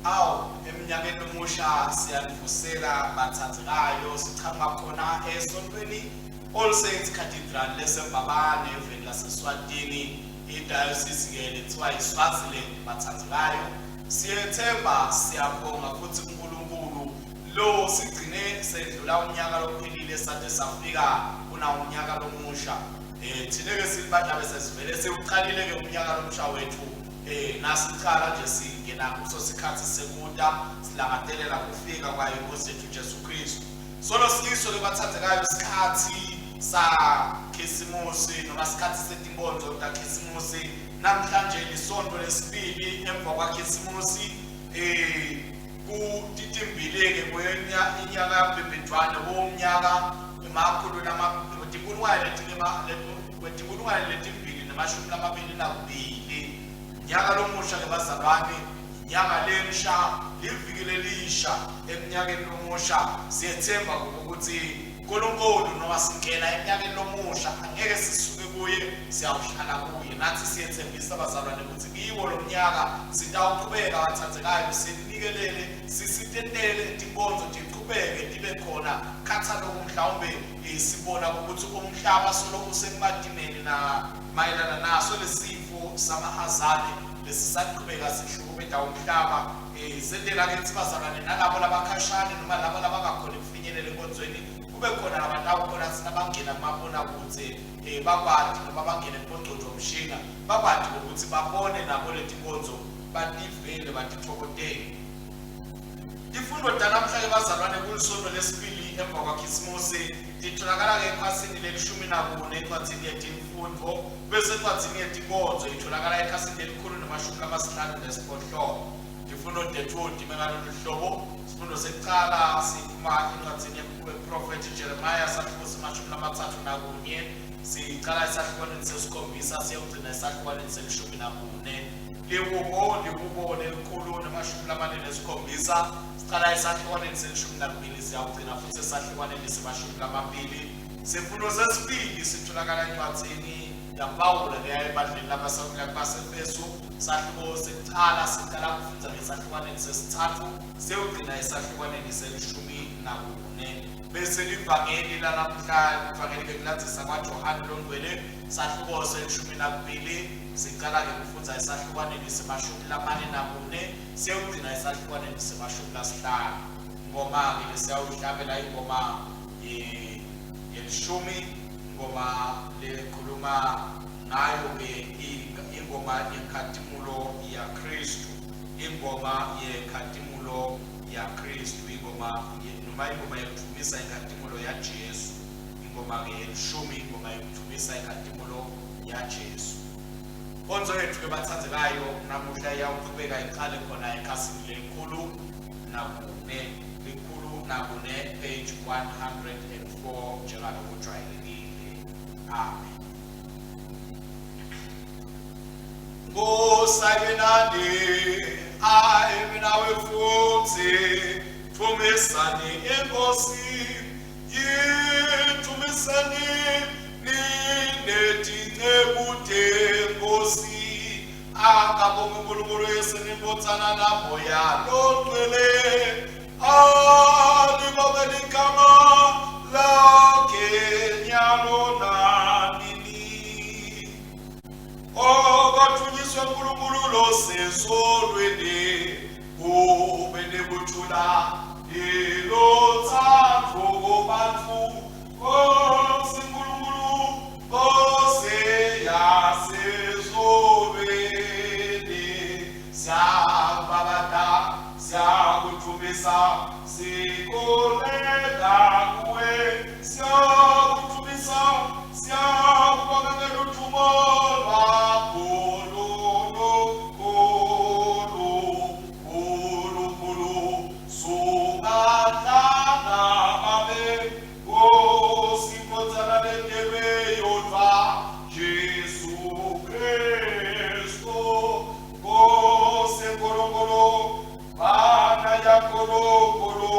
Awu, eminyakeni omusha siyanivusela bathandekayo, siqhamuka khona esontweni All Saints Cathedral leseMbabane eveni laseSwatini, idayosisi-ke lethiwa yiSwaziland bathandekayo. Siyethemba siyabonga futhi kuNkulunkulu lo sigcine sedlula unyaka lophelile sade safika kuna unyaka lomusha. Thina-ke silibandla bese sivele siwuqalile-ke umnyaka lomusha wethu. Nasicala nje singena kuso sikhathi sekuta silangatelela kufika kwayo inkosi yethu Jesu Kristu. Solo sikiso ke bathandekayo isikhathi saKhisimusi noma isikhathi setinkonzo taKhisimusi. Namhlanje lisonto lesibili emva kwaKhisimusi kutitimbili-ke inyaka yaBhimbidvwane womnyaka emakhulu tinkulungwane letimbili nemashumi lamabili nakubili. Nyaka lomusha ke bazalwane, inyanga lensha, liviki lelisha eminyakeni lomusha. Siyethemba ukuthi uNkulunkulu noma singena eminyakeni lomusha angeke sisuke kuye, siyawuhlala kuye. Nathi siyethembisa bazalwane ukuthi kiwo lo mnyaka sitawuqhubeka bathandekayo sinikelele sisitentele tinkonzo tiqhubeke tibe khona khatha lokhu mhlawumbe sibona ukuthi umhlaba solo usemadimeni na mayelana naso lesifo samahazane lesisaqhubeka sihlukumeda umhlaba. Sentela ke ukuthi bazalwane nalabo labakhashane noma labo labangakhoni kufinyelela enkonzweni kube khona labatawukhona thina bangena kumabonakude bakwati noma bangene kubongcondvomshina bakwati ukuthi babone nabo letinkonzo bativele batitfokotele. Tifundo tanamhla-ke bazalwane kulisonto lesibili emva kwaKhisimusi titholakala-ke ekhasini lelishumi nakune encwadzini yetimfundvo bese encwadzini yetinkonzo itholakala ekhasini lelikhulu nemashumi lamasihlanu nesiphohlongo. Tifundo tetfu time ngalolu hlobo. Sifundo sekucala siphuma encwadzini yemprofethi Jeremiah sahluko semashumi lamathathu nakunye sicala esahlukwaneni sesikhombisa siyogcina esahlukwaneni selishumi nakune. Lihubo, lihubo lelikhulu nemashumi lamane nesikhombisa sicala esahlukwaneni selishumi nakubili siyawugcina futhi esahlukwaneni semashumi lamabili. Sifundo sesibili sitholakala encwadzini yaPawula leya ebandleni labaseEfesu sahluko sekucala sicala kufundza ngesahlukwaneni sesithathu siyogcina esahlukwaneni selishumi nakune. Bese livangeli lanamhla livangeli bekulandzisa kwaJohane longcwele sahluko selishumi nakubili sicala-ke kufundza esahlukwaneni semashumi lamane nakune siyogcina esahlukwaneni semashumi lasihlanu. Ingoma-ke lesiyawuyihlabela ingoma yelishumi, ingoma lekhuluma ngayo-ke ingoma yenkhatimulo yaKhristu, ingoma yenkhatimulo yaKhristu, ingoma noma ingoma yekudvumisa inkhatimulo yaJesu, ingoma-ke yelishumi, ingoma yekudvumisa inkhatimulo yaJesu. Inkonzo yethu-ke bathandekayo namuhla iyawuqhubeka iqale khona ekhasini lelikhulu nakune, likhulu nakune, page 104 njengalokujwayelekile. Amen. Nkosi ayibe nani, ayibe nawe futhi, thumisani inkosi, yithumisani nine tinceku tenkosi. Akabonge uNkulunkulu Yesu neNdvodzana naMoya loNgcwele. Alibonge ligama lakhe nyalo nanini. Okathunyiswa uNkulunkulu losezulwini kube nekuthula nelutsandvo kubantfu. Nkosi Nkulunkulu, Nkosi yasezulwini, siyakubabata, siyakudvumisa, sikhuleka kuwe, siyakudvumisa, siyakubonga ngeludvumo lwakho lolukhulu. Nkulunkulu, sungahlala babe, Nkosi, Ndvodzana letelwe yodvwa, Jesu Kristu, Nkosi Nkulunkulu, Mvana yaNkulunkulu,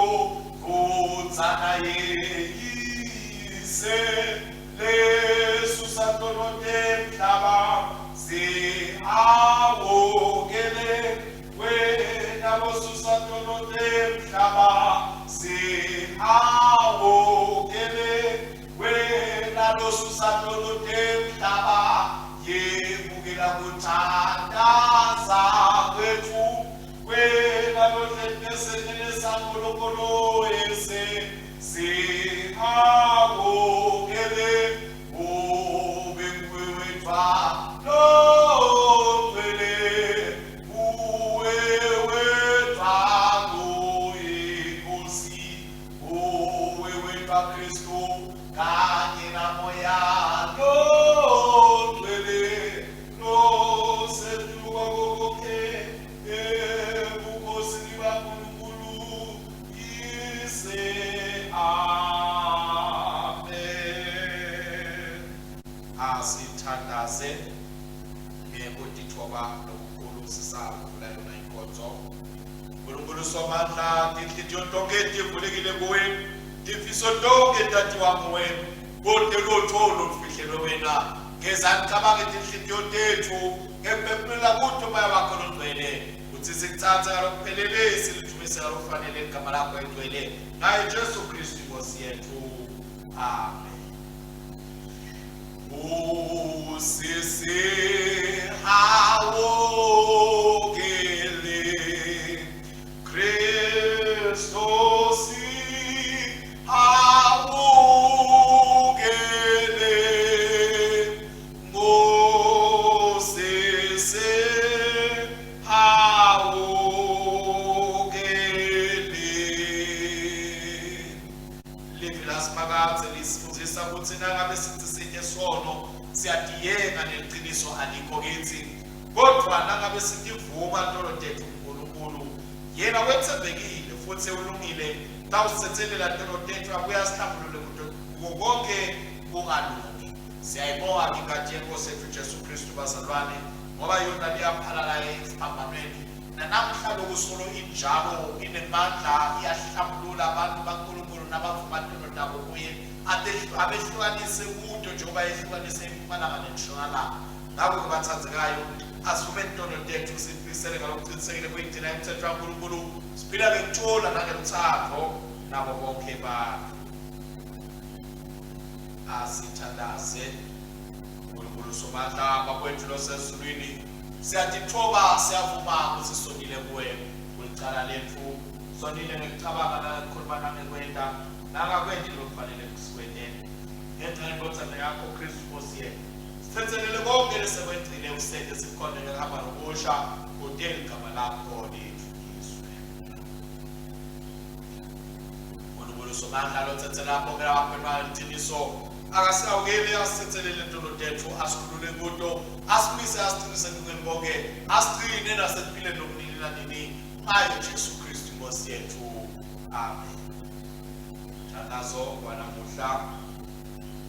Ndvodzana ye. Wena losusa tono temhlaba sihawukele wena losusa tono temhlaba yemukela kuthandaza kwethu wena lohleti esenene saNkulunkulu ese sihawukele ube nguwe wedvwa longcwele Uwe wedvwa loyiNkosi, uwe wedvwa Kristu kanye naMoya loNgcwele losetulu kwako konkhe ebukhosini baNkulunkulu Yise. Amen. Asithandaze. Ngekutitfoba lokukhulu sisavula yona inkonzo. Nkulunkulu Somandla, tinhlitiyo tonkhe tivulekile kuwe, tifiso tonkhe tatiwa nguwe, kute lutho lolufihlelwe wena. Ngeza nicabange tinhlitiyo tetfu ngekuphefumulela kuto umoya wakho longcwele, kutsi sikutsatse ngalokuphelele silidvumise ngalokufanele ligama lakho elingcwele, ngaye Jesu Khristu iNkhosi yetfu. Amen. Usisihawukele Kristu sihawukele Ngosisihawukele Livi laSimakadze lisifundzisa kutsi nangabe sitsi site sono, siyatiyenga neliciniso alikho kitsi. Kodvwa nangabe sitivuma tono tetfu kuNkulunkulu, yena wetsembekile futsi ulungile, utawusitsetselela tono tetfu abuye asihlambulule kuto kuko konkhe kungalungi. Siyayibonga-ke ingati yeNkhosi yetfu Jesu Khristu bazalwane, ngoba yona leyaphalala esiphambanweni Nanamhla loku solo injalo, inemandla, iyahlambulula abantu baNkulunkulu nabavuma tono tabo kuye, abehlukanise kuto njengoba ehlukanise impumalanga nentshonalanga. Ngakho-ke bathandekayo, asivumeni tono tethu, sifinisele ngalokuqinisekile kuyigcina imithetho kaNkulunkulu, siphila ngekuthula nangeluthando nabo bonke abantu. Asithandaze. Nkulunkulu Somandla, Baba wethu losezulwini, Siyatitfoba, siyavuma kutsi sonile kuwe, kulicala letfu. Sonile ngekucabanga nangekukhuluma nangekwenta, nangakwenti lokufanele sikwente. Ngenca yeNdvodzana yakho Khristu Nkosi yetfu, sitsetselele konkhe lesekwentile, usente sikhone ngekuhamba lokusha, kute ligama lakho lidvunyiswe. Nkulunkulu Somandla lotsetsela bonkhe labaphendvula liciniso akasihawukeli asitsetselele tono tetfu asikhulule kuto asimise asiqinise ekulungeni konke asigcine nasekuphileni lokunini nanini ngayo Jesu Kristu Nkosi yetfu amen Thandazo wanamuhla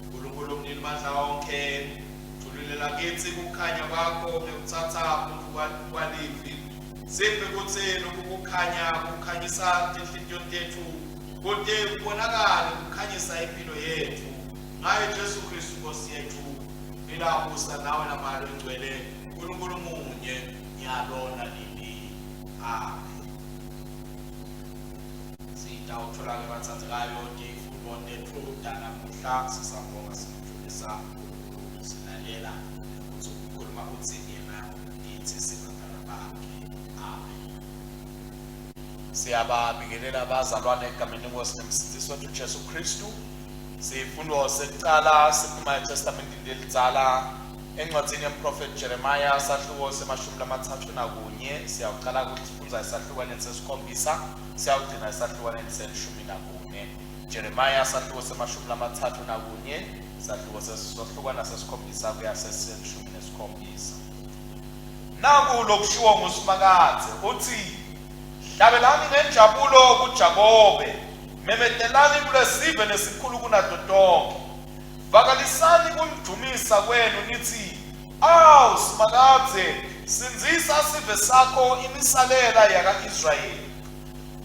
Nkulunkulu mninimandla onke thululela kitsi kukhanya kwakho ngekutsatsa buntfu kwalivi Siphe kutsi loku kukhanya kukhanyisa tinhlitiyo tetfu kute kubonakale kukhanyisa impilo yetfu ngaye Jesu Kristu Nkosi yetfu phila busa nawe naMoya Longcwele Nkulunkulu munye nyalo nanini amen Sitawuthola-ke batsandzekayo tifundvo tetfu tanamuhla sisabonga simdvumisa Nkulunkulu silalela nekutsi ukhuluma utsini yena kitsi sibantwana bakhe amen Siyababingelela abazalwane egameni lenkosi nemsindisi wethu Jesu Kristu. Sifundo sekucala siphuma eTestamentini lelidzala encwadzini yemprofethi Jeremiah sahluko semashumi 31 siyawucala kufundza esahlukwaneni sesikhombisa siyawugcina esahlukwaneni selishumi nakune. Jeremiah sahluko semashumi 31 sahluko sehlukwana sesikhombisa kuya seselishumi nesikhombisa. Naku lokushiwo nguSimakadze, utsi, Hlabelani ngenjabulo kuJakobe, memetelani kulesive lesikhulu kunato tonkhe. Vakalisani kumdvumisa kwenu nitsi, Awu Simakadze, sindzisa sive sakho imisalela yaka-Israyeli.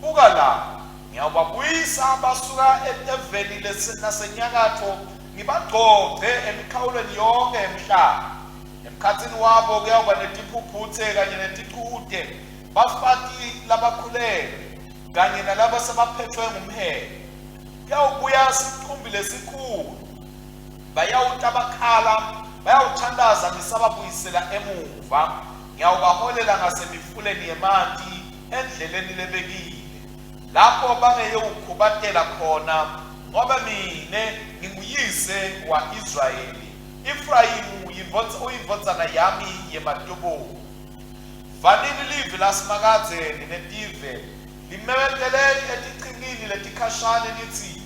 Buka la, ngiyawubabuyisa basuka eteveni nasenyakatfo, ngibagcogce emikhawulweni yonkhe yemhlaba. Emkhatsini wabo kuyawuba netiphuputse kanye netichute. bafati labakhulelwe kanye nalaba sebaphethwe ngumhelo. Kuyawubuya sicumbi lesikhulu, bayawuta bakhala, bayawuthandaza ngisababuyisela emuva. Ngiyawubaholela ngasemifuleni yemanti endleleni lebekile, lapho bangeyewukhubatela khona, ngobe mine nginguyise wa-Israyeli, Efrayimu uyindvodzana yami yematubulo. Vanini livi laSimakadze nine tive, limemeteleni etichingini letikhashane nitsi,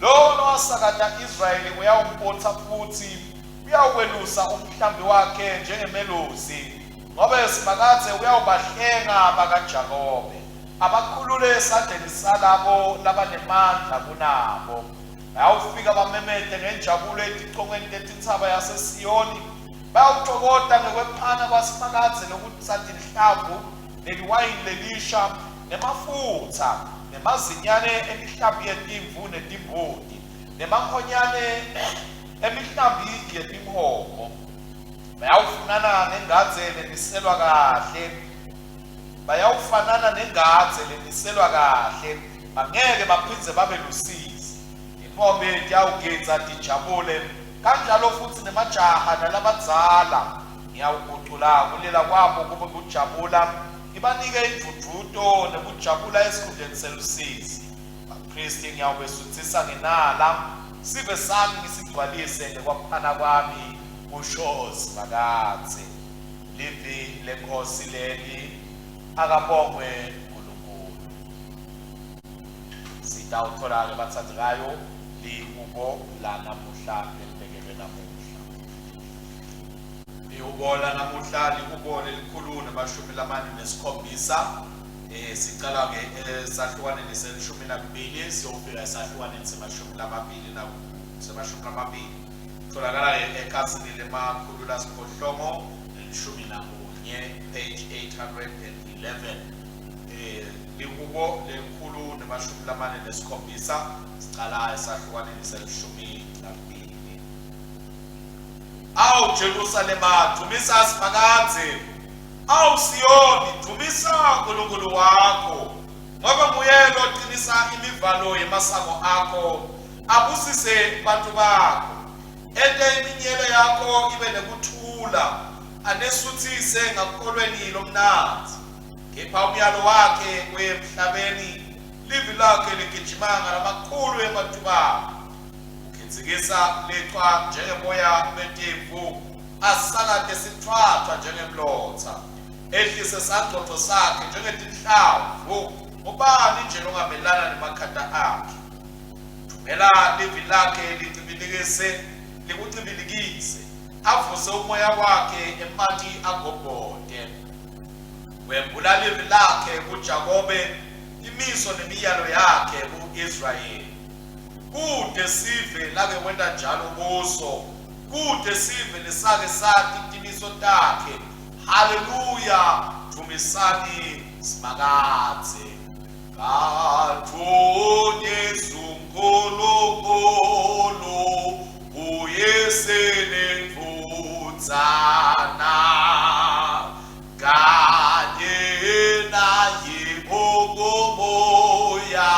Lowo lowasakata Israyeli uyawumbutsa futsi, uyawukwelusa umhlambi wakhe njengemelusi, ngobe Simakadze uyawubahlenga bakaJakobe, abakhulule esandleni salabo labanemandla kunabo. Bayawufika bamemete ngenjabulo eticongweni tetintsaba yaseSiyoni, Bayawutfokota ngekwephana kwaSimakadze lokusatinhlavu, neliwayini lelisha, nemafutsa, nemazinyane emihlambi yetimvu netimbuti, nemankhonyane emihlambi yetinkhomo. Bayawufunana nengadze leniselwa kahle, bayawufanana nengadze leniselwa kahle, bangeke baphindze babe lusizi. Tintfombi tiyawugidza tijabule, kanjalo futsi nemajaha nalabadzala. Ngiyawugucula kulila kwabo kube kujabula, ngibanike indvudvuto nekujabula esikhundleni selusizi. Baphristi ngiyawubesutsisa ngenala, sive sami ngisigcwalise ngekwaphana kwami, kusho Simakadze. Livi leNkhosi leli, akabongwe Nkulunkulu. Sitawuthola-ke bathandekayo lihubo lanamuhla lelibekelwe namuhla. Lihubo lanamuhla lihubo lelikhulu nemashumi lamane nesikhombisa. Eh sicala-ke esahlukaneni selishumi nakubili siyofika esahlukaneni semashumi lamabili na semashumi lamabili. Tholakala-ke ekhasini lemakhulu lasiphohlongo nelishumi nakunye page 811. Eh Lihubo lelikhulu nemashumi lamane nesikhombisa sicala esahlukwaneni selishumi nakubili. Awu Jerusalema, dvumisa Simakadze. Awu Siyoni, dvumisa Nkulunkulu wakho, ngoba nguye loqinisa imivalo yemasango akho, abusise bantu bakho. Ente iminyele yakho ibe nekuthula, anesuthise ngakholweni lomnandzi. Kepha umyalo wakhe uye emhlabeni, livi lakhe ligijima ngalamakhulu ematubane. Ukhitsikisa lichwa njengeboya betimvu, asakate sitfwatfwa njengemlotsa, ehlise sangcotfo sakhe njengetinhlavu. Ngubani nje longamelana nemakhata akhe? Thumela livi lakhe licibilikise, likucibilikise, avuse umoya wakhe emanti agobhote. Wembula livi lakhe kuJakobe, imiso nemiyalo yakhe ku-Israyeli. Kute sive lake wenta njalo kuso, kute sive lesake sati timiso takhe. Haleluya, dvumisani Simakadze. Kadunyiswe uNkulunkulu uYise neNdvodzana kanye naye ngokomoya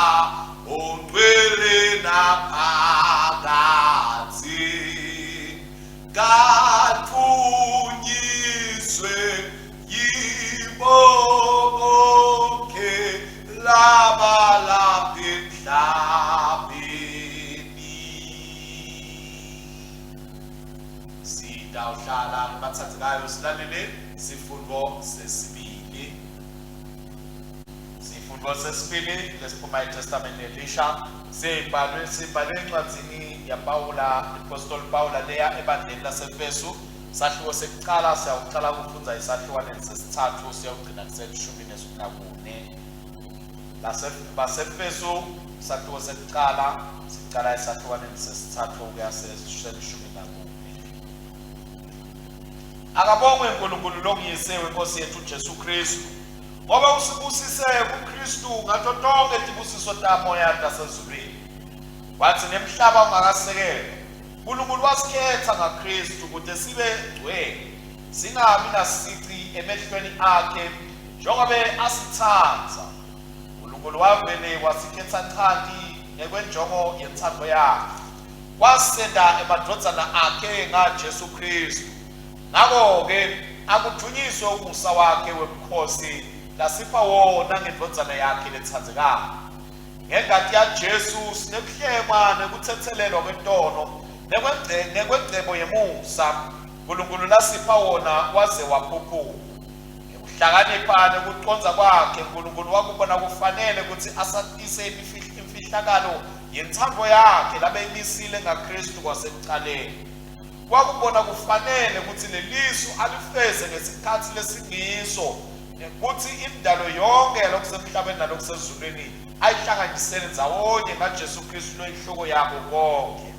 ongcwele naphakathi Kathunyiswe yibo bonke laba lapha emhlabeni. Sitawuhlala ngebathandekayo silalele sifundo sesibili. Sifundo sesibili lesiphuma eTestamenteni Elisha sibhalwe sibhalwe encwadzini yaPawula Apostoli Pawula leya ebandleni laseFesu sahluko sekucala siyawucala kufundza esahlukwaneni sesitsatfu siyawugcina kuselishumi nesitfupha Basefesu sahluko sekucala sicala esahlukwaneni sesitsatfu kuya selishumi nakune. Akabongwe uNkulunkulu longuyise weNkosi yethu Jesu Kristu ngoba usibusise kuKristu ngato tonke tibusiso tamoya tasezulwini. Wathi nemhlaba ungakasekelwa, uNkulunkulu wasikhetha ngaKristu kute sibe ngcwele, singabi nasici emehlweni akhe. Njengobe asitsandza, Nkulunkulu wavele wasikhetsa nchanti ngekwenjongo yentsandvo yakhe, wasenta emadvodzana akhe ngaJesu Khristu. Ngako-ke akudvunyiswe umusa wakhe webukhosi lasipha wona ngeNdvodzana yakhe letsandzekako. Ngengati yaJesu sinekuhlengwa nekutsetselelwa kwetono ngekwengcebo yemusa Nkulunkulu lasipha wona waze waphuphuma. Ngekuhlakanipha nekucondza kwakhe, Nkulunkulu wakubona kufanele kutsi asatise imfihlakalo yentsandvo yakhe labeyimisile ngaKhristu kwasekucaleni. Wakubona kufanele kutsi lelisu alifeze ngesikhatsi lesingiso nekutsi indalo yonkhe yalokusemhlabeni nalokusezulwini ayihlanganisele ndzawonye ngaJesu Khristu loyinhloko yako konkhe.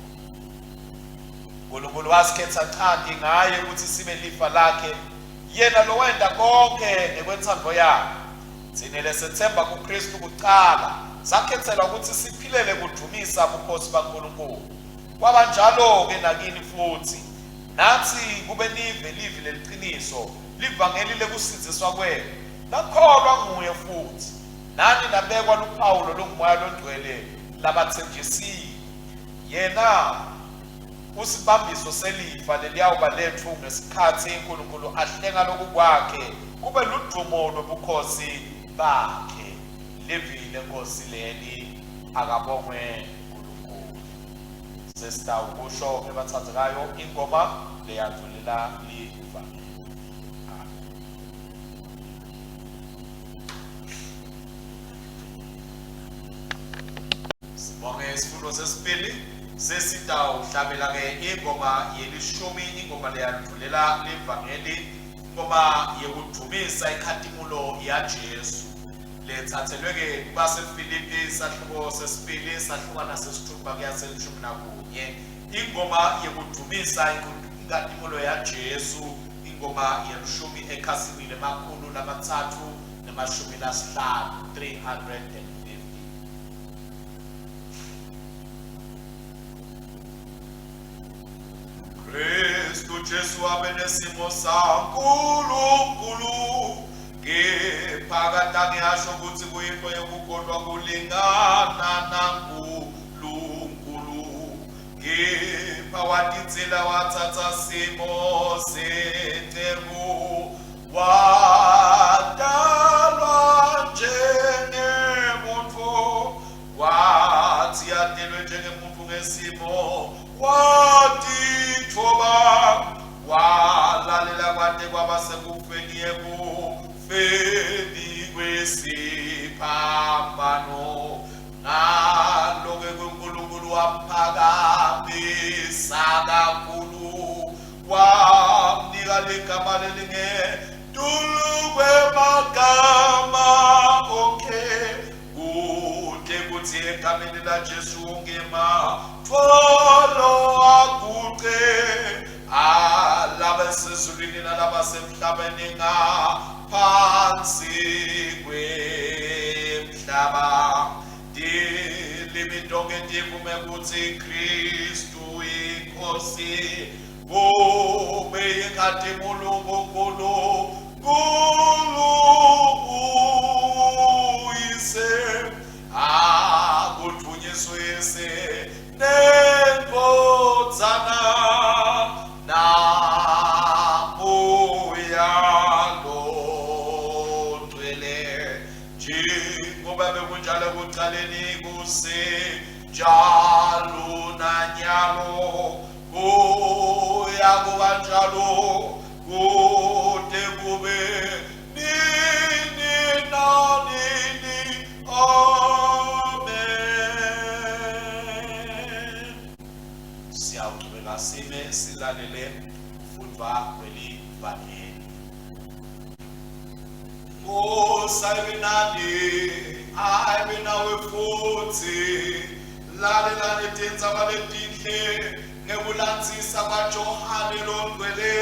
Nkulunkulu wasikhetsa nchanti ngaye kutsi sibe lifa lakhe, yena lowenta konkhe ngekwentsandvo yakhe. Tsine lesetsemba kuKhristu kucala sakhetselwa kutsi siphilele kudvumisa bukhosi baNkulunkulu. Kwaba njalo-ke nakini futsi, natsi kube nive livi leliciniso, livangeli lekusindziswa kwenu, nakholwa nguye futsi, nani nabekwa luphawu lolunguMoya loNgcwele labatsenjisiwe. Yena usibambiso selifa leliyawuba letfu ngesikhatsi Nkulunkulu ahlenga lokukwakhe kube ludvumo lwebukhosi bakhe. Livi leNkhosi leli, akabongwe Nkulunkulu. Sesitawukusho ebatsandzekayo ingoma leyandvulela livangeli. Amen. Sibonge isifundo sesibili sesitawuhlabela-ke ingoma yelishumi, ingoma leyandvulela livangeli, ingoma yekudvumisa ikhatimulo yaJesu letsatselwe-ke kubaseFilipi sahluko sesibili sahlukana sesithupha kuya selishumi nakunye. Ingoma yekudvumisa inkhatimulo yaJesu, ingoma yelishumi ekhasini le-350, 350. Kristu Jesu abe nesimo saNkulunkulu kepha katange asho kutsi kuyinto yekugodlwa kulingana naNkulunkulu kepha watitsela watsatsa simo senceku Watalwa njengemuntfu, wathi atelwe njengemuntfu ngesimo, watitfoba, walalela kwate kwaba sekufeni, ekufeni kwesiphambano. Ngalo-ke kuNkulunkulu wamphakamisa kakhulu Wamnika ligama lelingetulu kwemagama onkhe, kute kutsi egameni laJesu ngematfolo aguce alabasezulwini nalabasemhlabeni ngaphansi kwemhlaba. Tilimi tonkhe tivume kutsi Khristu iNkhosi. Kube inkhatimulo kuNkulunkulu uYise, akudvunyiswe Yise neNdvodzana naMoya loNgcwele, njengoba bekunjalo ekucaleni kusenjalo nanyalo. Kuya kuba njalo kude kube nini nanini. Amen. Siyawuchubeka sime silalele kufundvwa kwelivangeli. Nkosi ayibe nani, ayibe nawe futsi. Lalelani tindzaba letinhle ngekulandzisa kwaJohane loNgcwele,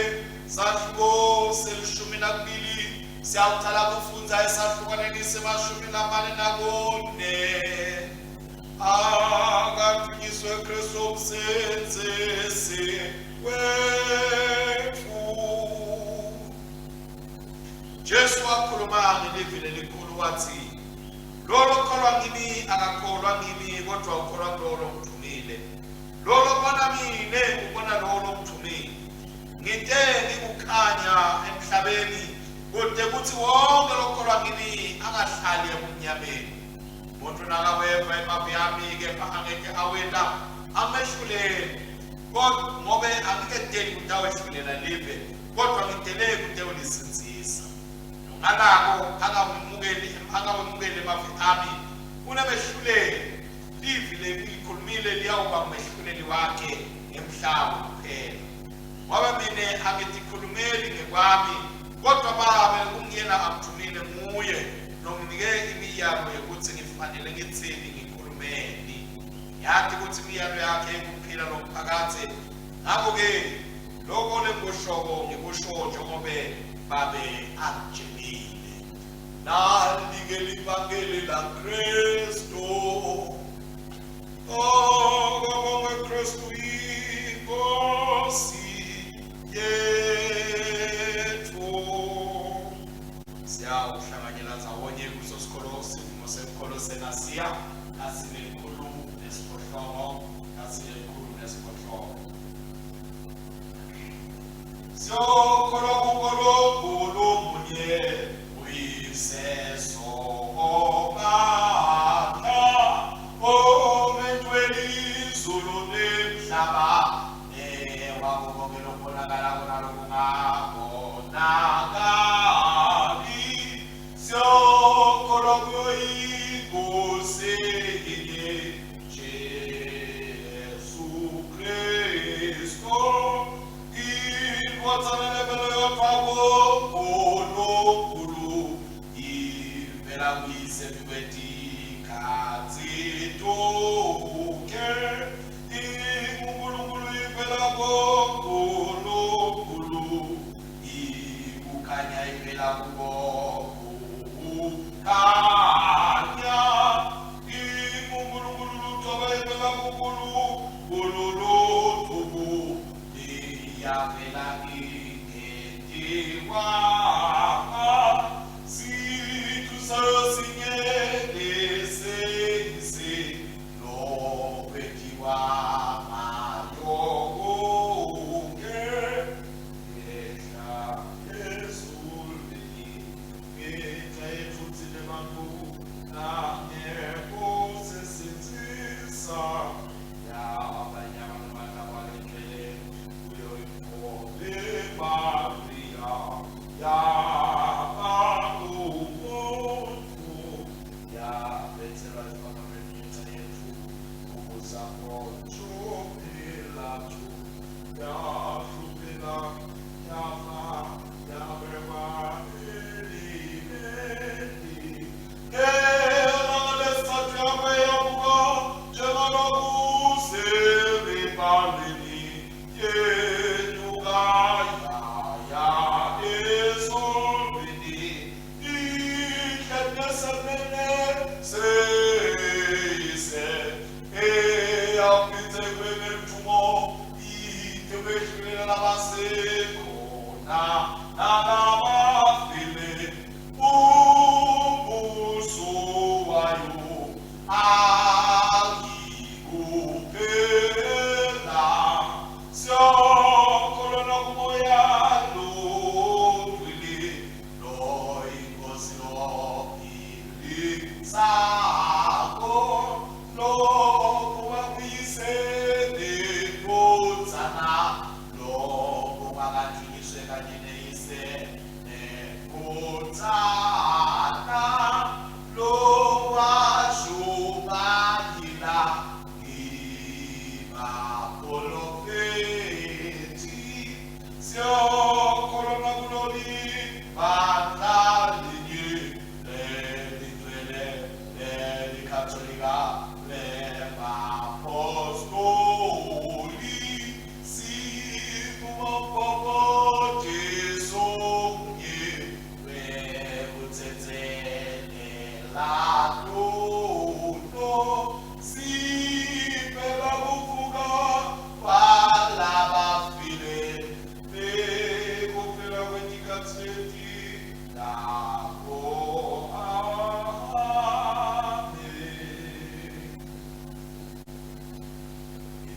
sahluko selishumi nakubili. Siyawucala kufundza esahlukaneni semashumi lamane nakune. Akadvunyiswe Kristu umsindzisi wetfu. Jesu wakhuluma ngelivi lelikhulu wathi, Lowo lokholwa ngimi akakholwa ngimi kodwa ukholwa kulowo longithumile. Lowo lobona mine ubona lowo longithumile. Ngite ngikukhanya emhlabeni kute kutsi wonke lokholwa ngimi angahlali ebumnyameni. Umuntu nakaweva emavi ami kepha angeke awenta amehluleli. Kodwa ngobe angiketeli kutawehlulela live kodwa ngitele kutewulisindzisa. Ngalako angawemukeli angawemukeli emavi ami unemehluleli livi lengilikhulumile liyawuba ngumehluleli wakhe ngemhlaba kuphela ngoba mina angitikhulumeli ngekwami kodwa babe kungiyena angithumile nguye longinike imiyalo yekutsi ngifanele ngitsini ngikhulumeni ngiyati kutsi imiyalo yakhe ikuphila lokuphakadze ngako-ke Loko lengikushoko ngikusho njengobe Babe angitjelile. Nali-ke livangeli laKristu. Akabongwe Kristu iNkosi yetfu. Siyawuhlanganyela ndzawonye kuso sikolo sivumo senkolo seNasiya kasine 106, kasine 106. Siyokholwa kuNkulunkulu munye uyise somandla omentweni izulu nemhlaba newako konke lokubonakalako nalokungabonakali. Siyokholwa kuyo iNkosi yinye Jesu Kristu, indvodzana levela yodvwa kuNkulunkulu, ivela kuyise kwetikhatsi tonkhe, inguNkulunkulu ivela kuNkulunkulu, ikukhanya ivela kubo kukhanya.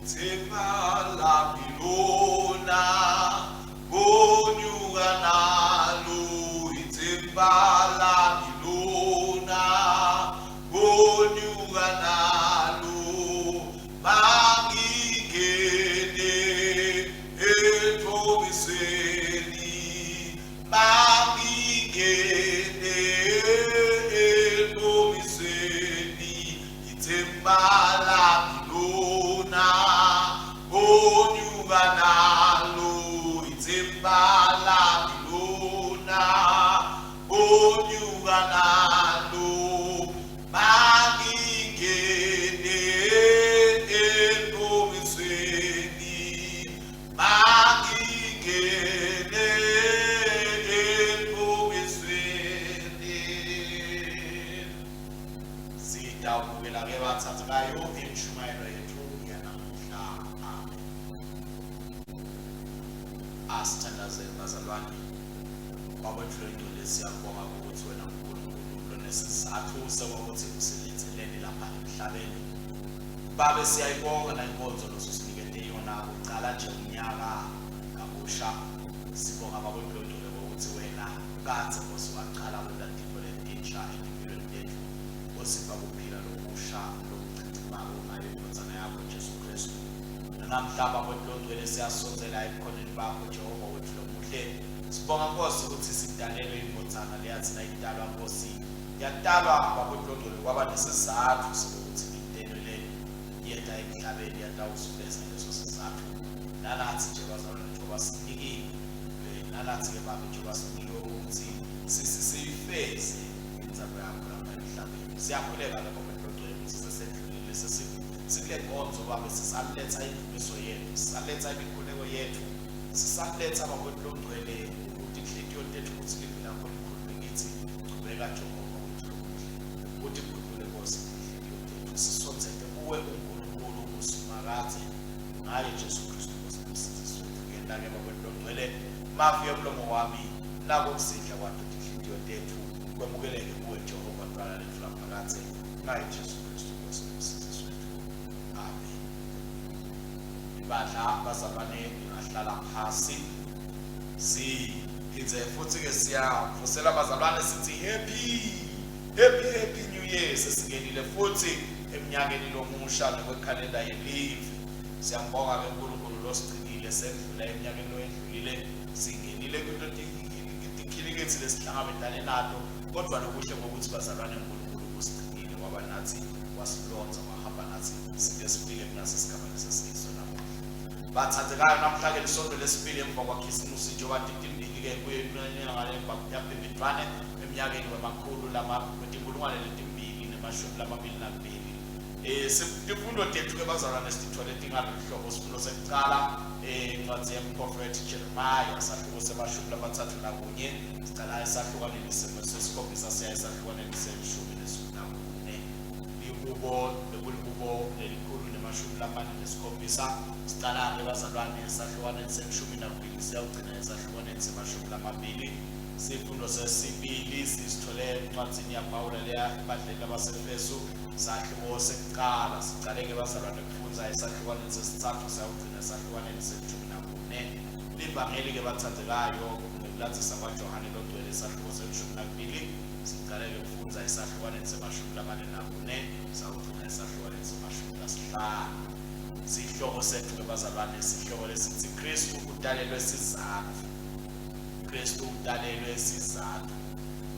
Ithemba lami lona ngonyuka nalo ithemba lami lona ngonyuka nalo mangingene ethobisweni mangingene ethobisweni ithemba lami lona ngonyuka nalo ithemba lami lona ngonyuka nalo mangingene entombisweni mangingene entombisweni. Sitawubukela-ke bathandekayo intshumayelo yethu yanamuhla. Amen. Asithandazeni bazalwane. Baba wethu longcwele, siyabonga ukuthi wena uNkulunkulu lonesizathu sokuthi usiletheleni lapha emhlabeni. Babe siyayibonga la inkonzo losusinikete yona kucala nje unyaka kabusha. Sibonga Baba wethu longcwele ngokuthi wena kadze Nkosi waqala kwenta tintfo letinsha etimpilweni tetfu. Osipha kuphila lokusha lokuchichimako ngayo iNdvodzana yakho Jesu Kristu. Nanamhla Baba wethu longcwele siyasondzela ebukhoneni bakho Jehova wethu lomuhle. Sibonga Nkosi ukuthi sidalelwe indvodzana leyathi nayitalwa Nkosi yatalwa Baba wethu longcwele kwaba nesizatfu sokuthi itelwe le yeta emhlabeni yatawusifeza leso sizatfu. Nanathi nje bazalwane njengoba sinikiwe nanathi-ke Babe njengoba sinikiwe ukuthi siyifeze intsando yakho lapha emhlabeni. Siyakhuleka-ke Baba longcwele ukuthi sesendlulile sikule nkonzo Babe, sisaletha indumiso yethu, sisaletha imikhuleko yethu, sisaletha Baba longcwele ukuthi inhliziyo tethu ukuthi livi lakho likhulume kithi. Chubeka Jehova wethu lomuhle ukuthi guqule Nkosi inhliziyo tethu, sisondzele kuwe uNkulunkulu uSimakadze ngaye Jesu Kristu Nkosi nomsindisi wethu. Ngenta-ke Baba longcwele mavi emlomo wami nako kuzidla kwato tinhliziyo tethu kwemukeleke kuwe Jehova dwala lethu laphakadze ngaye Jesu Kristu Nkosi nomsindisi wethu. Amen. Ibandla bazalwane lingahlala phasi. Siphindze futhi-ke siyavusela bazalwane sithi happy happy happy new year. Sesingenile futhi eminyakeni lomusha ngokwekhalenda yelive. Siyambonga-ke uNkulunkulu losigcinile sendlula eminyakeni loyendlulile, singenile kwinto tikhilikithi lesihlangabetane nato, kodwa lokuhle ngokuthi bazalwane uNkulunkulu usigcinile waba nathi, wasilonza wahamba nathi sike sifike kulasi sigaba lesesikiso namuhla. Bathandekayo, namhla-ke lisonto lesibili emva kwaKhisimusi njengoba titimbili-ke kuye inyanga yaBhimbidvwane eminyakeni wemakhulu wetinkulungwane letimbili nemashumi lamabili nakubili. Tifundo tethu-ke bazalwane sitithole tingalolu hlobo. Sifundo sekucala incwadzi yemprofethi Jeremiah, sahluko semashumi lamathathu nakunye, sicala esahlukaneni sesikhombisa siya esahlukaneni seshumi nakune. Lihubo bekulihubo lelikhulu nemashumi lamane nesikhombisa. Sicala-ke bazalwane esahlukaneni seshumi nakubili siyawugcina esahlukaneni semashumi lamabili. Sifundo sesibili sisithole encwadzini yaPawula leya ebandleni labaseFesu, sahluko sekucala. Sicale-ke bazalwane kufundza esahlukaneni sesitsatfu sayawugcina esahlukaneni seshumi nakune. Livangeli-ke bathandekayo ngekulandzisa kwaJohane longcwele isahluko seshumi nakubili. Sicale-ke kufundza esahlukaneni semashumi lamane nakune sawugcina esahlukaneni semashumi lasihlanu. Sihloko setfu-ke bazalwane sihloko lesitsi Kristu utalelwe sizatfu. Kristu utalelwe sizatfu.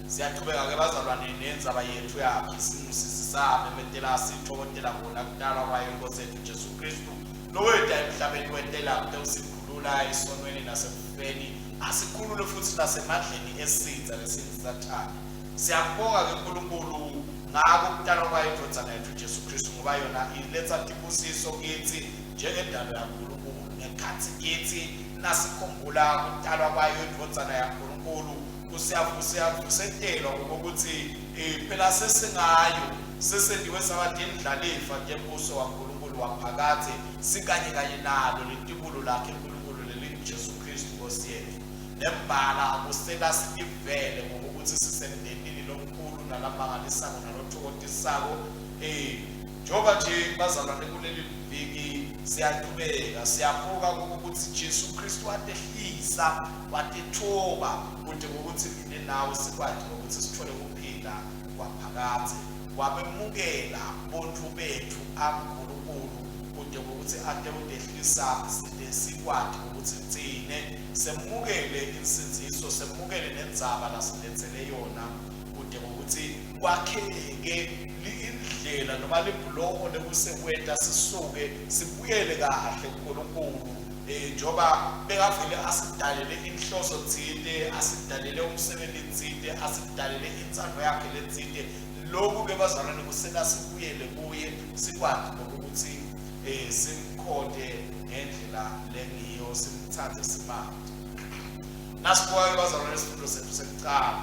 Siyachubeka-ke bazalwane nendzaba yetfu yaKhisimusi, sisamemetela sitfokotela kona kutalwa kwayo iNkhosi yetfu Jesu Kristu loweta emhlabeni wentela kutewusikhulula esonweni nasekufeni, asikhulule futsi nasemandleni esitsa lesinguSathane. Siyambonga-ke uNkulunkulu ngako kutalwa kwayo iNdvodzana yetfu Jesu Kristu, ngoba yona iletsa tibusiso kitsi njengendalo yaNkulunkulu. Ngekhatsi kitsi nasikhumbula kutalwa kwayo iNdvodzana yaNkulunkulu, kusiyavusetelwa ngokuthi phela sesingayo, sesendiwe saba tindlalifa tembuso waNkulunkulu waphakadze, sikanye kanye nalo litibulo lakhe uNkulunkulu lelinguJesu Kristu Nkosi yetfu. Nembala kusela sitivele ngokuthi sisemndenini lomkhulu nalamangalisako nalothokotisako. Njengoba nje bazalwane kuleli viki siyaqhubeka siyabuka ukuthi Jesu Kristu watehlisa watethoba kude ngokuthi mina nawe sikwazi ukuthi sithole ukuphila kwaphakadze. Wabemukela bontfu bethu aNkulunkulu kude ngokuthi ate utehlisa side sikwati ukuthi tsine semukele insindziso semukele nendzaba lasiletsele yona kude ngokuthi kwakheke indlela noma libhuloho lekusekwenta sisuke sibuyele kahle kuNkulunkulu eh njoba bekavele asidalele inhloso tsite asidalele umsebenzi tsite asidalele intsandvo yakhe letsite. Lokhu ke bazalwane kusena sibuyele kuye sikwati lokuthi eh simkhonte ngendlela lengiyo simthande simati. Nasibuka ke bazalwane isifundo sethu sekucala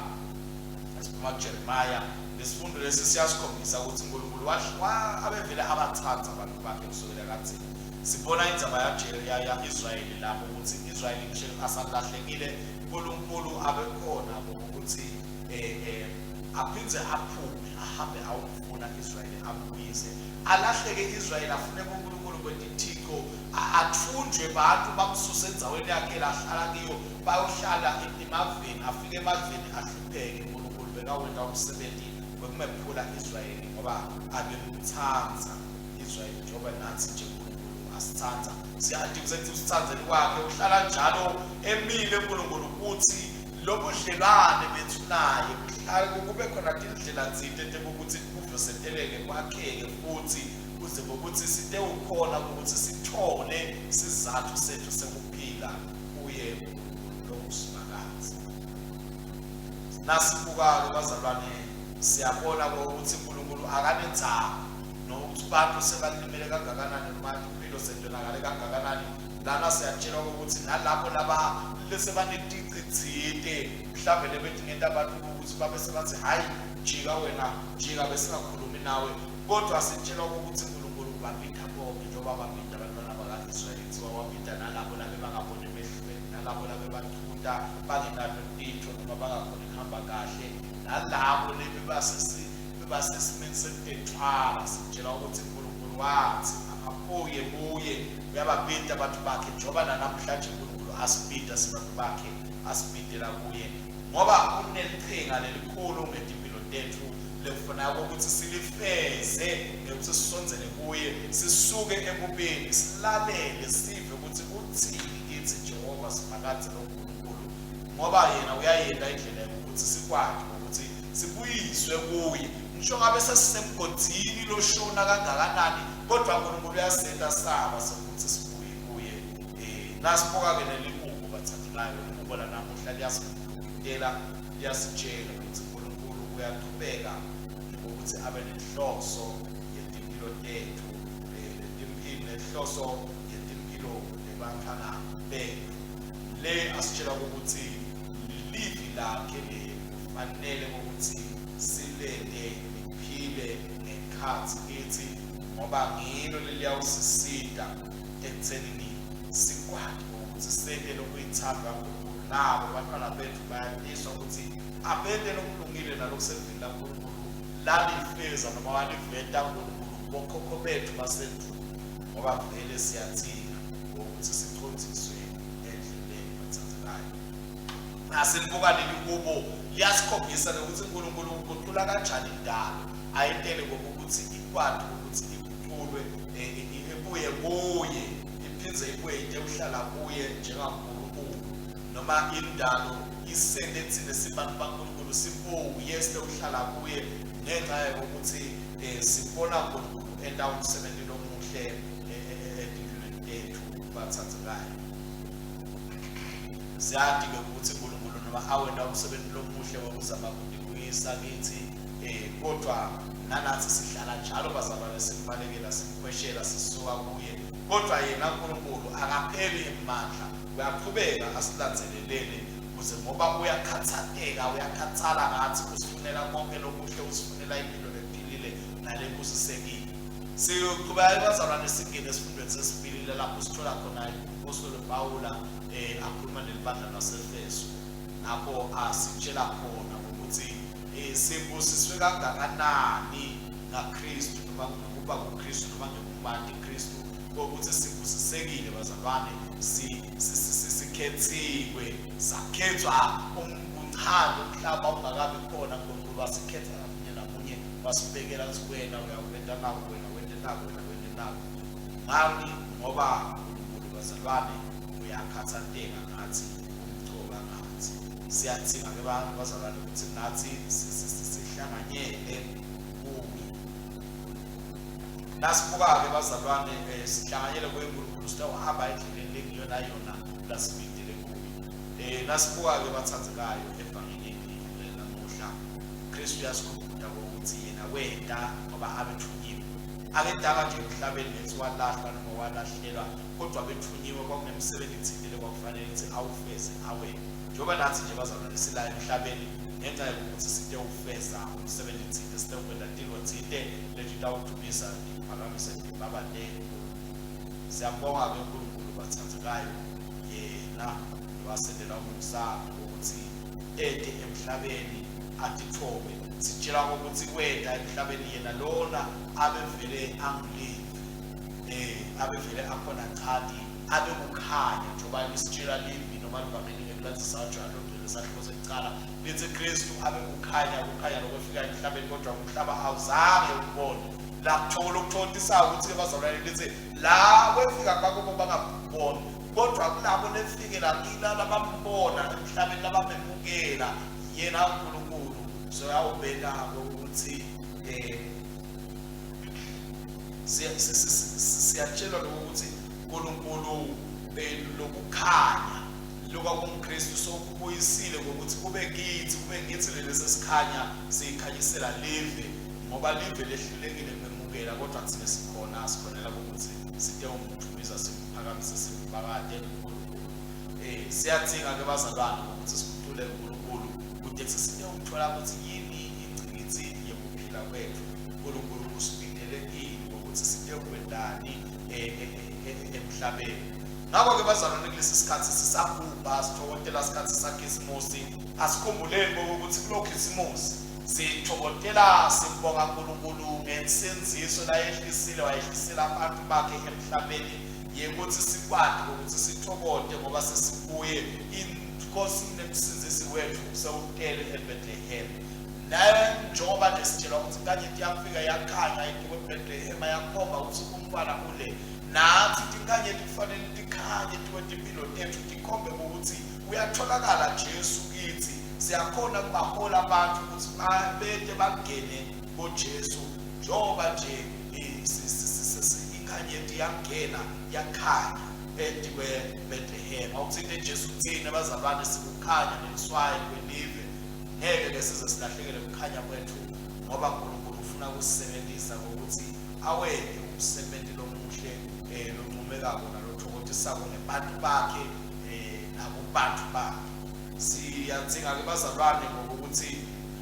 esiphuma kuJeremiah, lesifundo lesi siyasikhombisa ukuthi uNkulunkulu abevele abathanda abantu bakhe kusukela kadzeni. Sibona indzaba ya-Israyeli lapho ukuthi Israyeli ngisho asalahlekile uNkulunkulu abekhona ukuthi eh aphindze aphume ahambe awufuna Israyeli ambuyise. Alahleke Israyeli afune kuNkulunkulu kwetithixo athunjwe bantu bamsuse endzaweni yakhe lahlala kiyo bayohlala emaveni afike emaveni ahlupheke. uNkulunkulu bekawenta umsebenzi wekumephula Israyeli ngoba abemtsandza Israyeli njengoba nathi nje uNkulunkulu asitsandza. Siyati kusethi usitsandzeni kwakhe uhlala njalo emile uNkulunkulu ukuthi lobudlelwane bethu naye kuhlale kube khona tindlela tsite tekukuthi kuvuseteleke kwakheke futhi kuze ngokuthi sitewukhona ukuthi sithole sizathu sethu sekuphila kuye uNkulunkulu longuSimakadze. Nasibuka-ke bazalwane siyabona ukuthi uNkulunkulu akanendzaba nokuthi abantu sebalimele kangakanani noma impilo sendonakale kangakanani. Lana siyatshelwa ukuthi nalabo laba lesebanetici tsite mhlawumbe lebetingenta abantu ukuthi babe sebathi hhayi jika wena jika besingakhulumi nawe, kodwa sitshelwa ukuthi uNkulunkulu ubabitha bonke njengoba babita abantwana baka-Israyeli kuthiwa wabita nalabo labebangaboni emehlweni nalabo labebachuta bangenalo litho noma bangakhoni kuhamba kahle nalabo lebebasesimeni sekutethwala. Sitshelwa ukuthi uNkulunkulu wathi ababuye kuye, uyababita abantu bakhe njengoba nanamhlanje uNkulunkulu asibita sibantu bakhe asibitela kuye ngoba uneliqhinga lelikhulu ngetimpilo tethu lekufuneka ukuthi silifeze ngekuthi sisondzele kuye sisuke ebubeni silalele sive ukuthi uthini kithi Jehova Simakadze loNkulunkulu ngoba yena uyayenta indlela yokuthi sikwati ukuthi sibuyiswe kuye ngisho ngabe sesisemgodini loshona kangakanani kodwa uNkulunkulu uyasenta saba sokuthi sibuye kuye. Nasibuka-ke leli hubo bathandekayo, ihubo lanamuhla liyasitela liyasitshela ukuthi uNkulunkulu uyaqhubeka ngokuthi abe nenhloso yetimpilo tethu, nenhloso yetimpilo nebantwana bethu. Le asitshela ukuthi livi lakhe le kufanele ukuthi silente liphile ngekhathi kithi ngoba ngilo leliyawusisita ekuthenini sikwati ukuthi sente lokuyithanda kaNkulunkulu. Nabo abantwana bethu bayatiswa ukuthi abente lokulungile nalokusevini laNkulunkulu lalifeza noma waliveta uNkulunkulu bokhokho bethu basendulo ngoba vele siyadzinga ukuthi sicondziswe endleleni bathandekayo. Nasilibuka leli kubo liyasikhombisa nokuthi uNkulunkulu uguqula kanjani indalo ayentele ngokuthi ikwati ukuthi iguqulwe ibuye kuye iphindze ibuye ite uhlala kuye njengaNkulunkulu noma indalo isende thina sibantu baNkulunkulu sibuye sitewuhlala kuye ngenxa yokuthi sibona uNkulunkulu enta umsebenzi lomuhle etimpilweni tethu bathandekayo. Siyati-ke ukuthi uNkulunkulu noma awenta umsebenzi lomuhle wokuzama kudibuyisa kithi kodwa nanathi sihlala njalo bazalwane simbalekela simkhweshela sisuka kuye kodwa yena uNkulunkulu akapheli emandla uyaqhubeka asilandzelelele kuze ngoba uyakhathateka uyakhathala ngathi usifunela konke lokuhle usifunela impilo lephilile nalebusisekile. Siyoqhubeka bazalwane singene esifundweni sesibili lapho sithola khona umpostoli Pawula akhuluma nelibandla laseEfeso lapho asitshela khona ukuthi sibusiswe kangakanani. ngaKristu noma ngekuba kuKristu noma ngekumati Kristu kokuthi sibusisekile bazalwane sikhethiwe sakhethwa umbuthano umhlaba ungakabi khona uNkulunkulu wasikhetha ngamunye namunye wasibekela ukuthi wena uyakwenta naku wena wente naku wena wente naku ngani ngoba uNkulunkulu bazalwane uyakhathateka ngathi umcoka ngathi siyadzinga ke bazalwane ukuthi nathi sihlanganyele kuye Nasibuka-ke bazalwane um sihlanganyele kuye uNkulunkulu sitawuhamba endleleni lengiyona yona lasibidele kuyo. Um nasibuka-ke bathandekayo evangelini lamuhla, Kristu uyasikhumbuta ukuthi yena wenta ngoba abethunyiwe. Akendanga nje emhlabeni ngethi walahlwa noma walahlelwa, kodwa bethunyiwe kwakunemsebenzi thile lekwakufanele ukuthi awufeze awene. Njengoba nathi nje bazalwane sila emhlabeni ngenxa yokuthi sitewufeza umsebenzi thile, sitewukwenta tintfo thite letitawudumisa tiphakamise tibabate Siyambonga-ke uNkulunkulu bathandekayo yena lowasendela umusa wokuthi ete emhlabeni atithobe sitshela ukuthi weta emhlabeni yena lona abevele angulive eh abevele akhona chati abe kukhanya njengoba lisitshela livi noma livangeli ngekulandisa njalo lesahluko sekucala lithi Kristu abe kukhanya kukhanya lokwefika emhlabeni kodwa umhlaba awuzange ukubone la kuthola okuthotisayo ukuthi bazalwane lithi la kwefika kwakubo bangaboni kodwa kulabo lefike la kila labambona emhlabeni labamemukela yena uNkulunkulu soyawubeka ukuthi eh siyatshelwa lokho ukuthi uNkulunkulu eh, lokukhanya lokwakumKristu sokubuyisile ngokuthi kube kithi kube ngithi lesi sikhanya sikhanyisela live ngoba live lehlulekile kwemukela kodwa thina sikhona sikhonela ukuthi sitewumthumiza simphakamise simbakade uNkulunkulu eh siyadzinga ke bazalwane ukuthi siguqule uNkulunkulu kude sitewuthola ukuthi yini ingcikitsi yekuphila kwethu uNkulunkulu usibidele ini ngokuthi sitewukwentani eh, eh, eh, emhlabeni Ngakho-ke bazalwane kulesi sikhathi sisagubha sithokotela isikhathi sakhisimusi asikhumbuleni ukuthi kulo khisimusi sithokotela sibonga uNkulunkulu ngensindiso layehlisile wayehlisela abantu bakhe emhlabeni yekuthi sikwati ukuthi sithokote ngoba sesikuye inkosi nemsindzisi wethu sewutele eBethlehem naye njengoba nje sitshelwa ukuthi inkanyeti yafika yakhanya etikwe-Bethlehem yakhomba ukuthi umntwana ule Nathi tinkanyeti kufanele tikhanye tikwetimpilo tethu tikhombe ukuthi uyatholakala Jesu kithi. Siyakhona kubahola abantu ukuthi bete bangene koJesu njengoba nje inkanyeti yangena yakhanya etikwe Bethlehem. Awuthinte Jesu thina bazalwane sikukhanya neliswayi kwelive. Ngeke ke size silahlekele ukukhanya kwethu ngoba uNkulunkulu ufuna ukusisebenzisa ngokuthi awente umsebenzi lomuhle eh loncomekako nalothokotisako ngebantu bakhe eh nakubantu bakhe siyadzinga ke bazalwane ngokuthi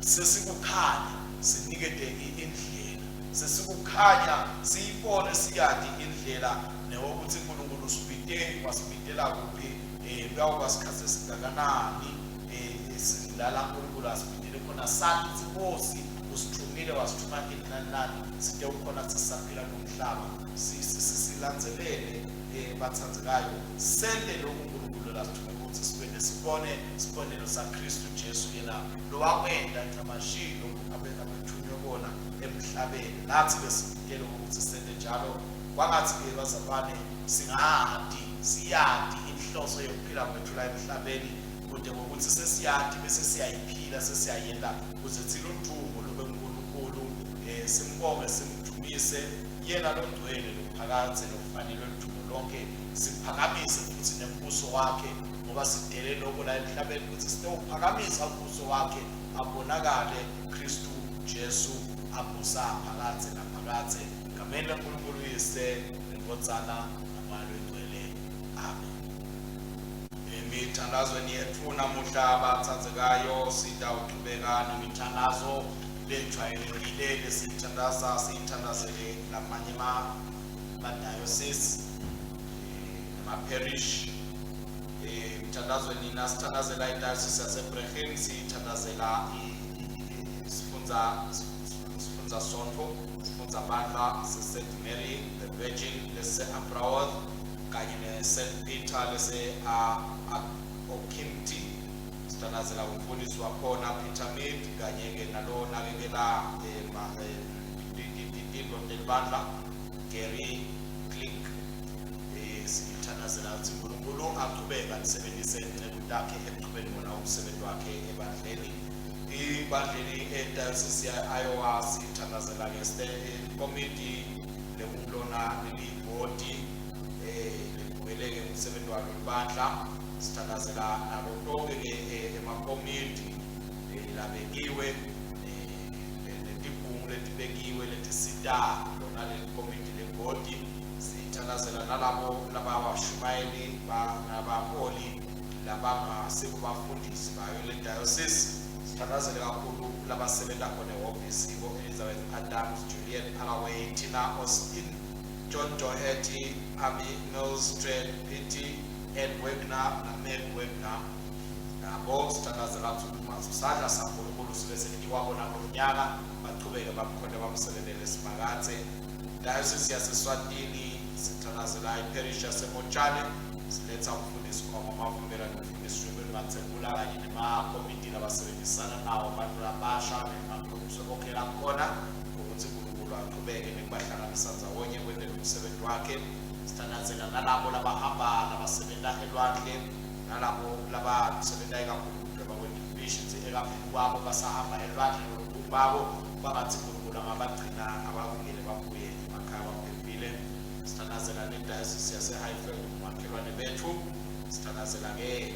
sesikukhanya sinikete indlela sesikukhanya siyibone siyati indlela newokuthi uNkulunkulu usibite wasibitela kuphi eh kuyawuba sikhathi esingakanani eh silala uNkulunkulu asibitele khona sathi inkosi usithumile wasithuma ini nani nani site ukhona sisaphila kulomhlaba silandzelele eh bathandekayo sente lokhu uNkulunkulu lasithume ukuthi sikwente sibone isibonelo saKristu Jesu yena lowakwenta ncamashi lokhu abethunywe kona emhlabeni nathi besibukele ukuthi sente njalo kwangathi ke bazalwane singadi siyadi inhloso yokuphila kwethu la emhlabeni kude ngokuthi sesiyadi bese siyayiphila sesiyayenda kuze thina udumo lube kuNkulunkulu eh simbonge simdumise yena longcwele lophakadze lokufanelwe ludumo lonke siphakamise futhi nembuso wakhe ngoba sidele lokho la emhlabeni ukuthi sitewuphakamisa umbuso wakhe abonakale Kristu Jesu abusa phakadze naphakadze gameni laNkulunkulu uyise nendvodzana namoya longcwele amen Emithandazweni yethu namuhla bathandzekayo sitawuchubeka nemithandazo lejwayelekile lesiyithandaza siyithandazele lamanye ma-diocese nama-parish emthandazweni nasithandazela i-diocese yaseBregen siyithandazela isifundza Sifundza Sontfo, Sifundza Bandla se-St Mary the Virgin lese-Abraworth kanye ne-St Peter lese-Okimti. Sithandazela umfundisi wakhona Peter Mead kanye-ke nalo nakekela tintfo telibandla Gary Click. Sithandazela ukuthi uNkulunkulu aqhubeke asebenzise inceku takhe ekuqhubeni wona umsebenzi wakhe ebandleni. Ibandleni eDiocese ya-Iowa sithandazela ngekomiti lekumlona lelibhodi libukele-ke umsebenzi walo libandla. Sithandazela nabo tonke-ke emakomiti labekiwe netigungu letibekiwe letisita lona leli komiti lebhodi. Sithandazela nalabo lababashumayeli nabaholi labangasibo bafundisi bayo le diocese. Sithandazele kakhulu labasebenza khona ehhovisi, bo-Elizabeth Adams, Julian Allaway, Tina Austin, John Doherty, Amy Mills, Trent Petty, Ed Wagner naMeg Wagner. Nabo sithandazela ukuthi isandla saNkulunkulu sibe setikwabo nakulo mnyaka, bachubeke bamkhonte bamsebentele Simakadze. Diocese yaseSwatini sithandazela iparish yaseMotshane, siletha umfundisi Khomo Mavimbela nomfundisi Ruben Matsebula kanye nemakomiti labasebenzisana nawo, abantu labasha nema-groups onkhe lakhona, ukuthi uNkulunkulu aqhubeke nekubahlanganisa ndzawonye kwentela umsebenzi wakhe. Sithandazela nalabo labahamba labasebenta elwandle nalabo labasebenta ikakhulu kudweba kwetifishi ekuhambeni kwabo basahamba elwandle noluntu babo, kwangathi uNkulunkulu angabagcina abavikele babuye emakhaya baphephile. Sithandazela nedayosisi yase-Highveld, umakhelwane bethu. Sithandazela-ke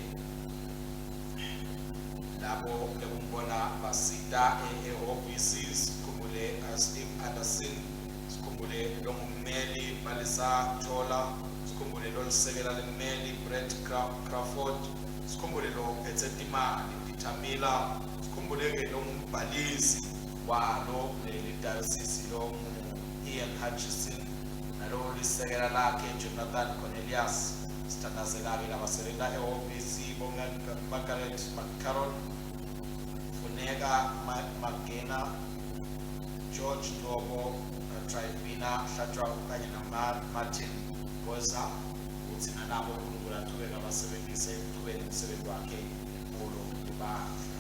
labo lekumbona basita ehhovisi, sikhumbule Steve Anderson, sikhumbule longummeli Balisa Thola, sikhumbule lolisekela lemmeli Brett Crawford, sikhumbule lophethe timali Peter Miller, sikhumbule-ke longumbhalisi walo leli dayosisi longu-Ian Hutchison nalo lisekela lakhe Jonathan Cornelius. Sithandazela-ke labasebenta ehhovisi, bo-Margaret McCarron, Funeka Magena, George Ndobo, Trivina Hlatshwako kanye na-Martin Boza, ukuthi nalabo uNkulunkulu achubeke abasebenzise ekuchubeni umsebenzi wakhe kulo libandla.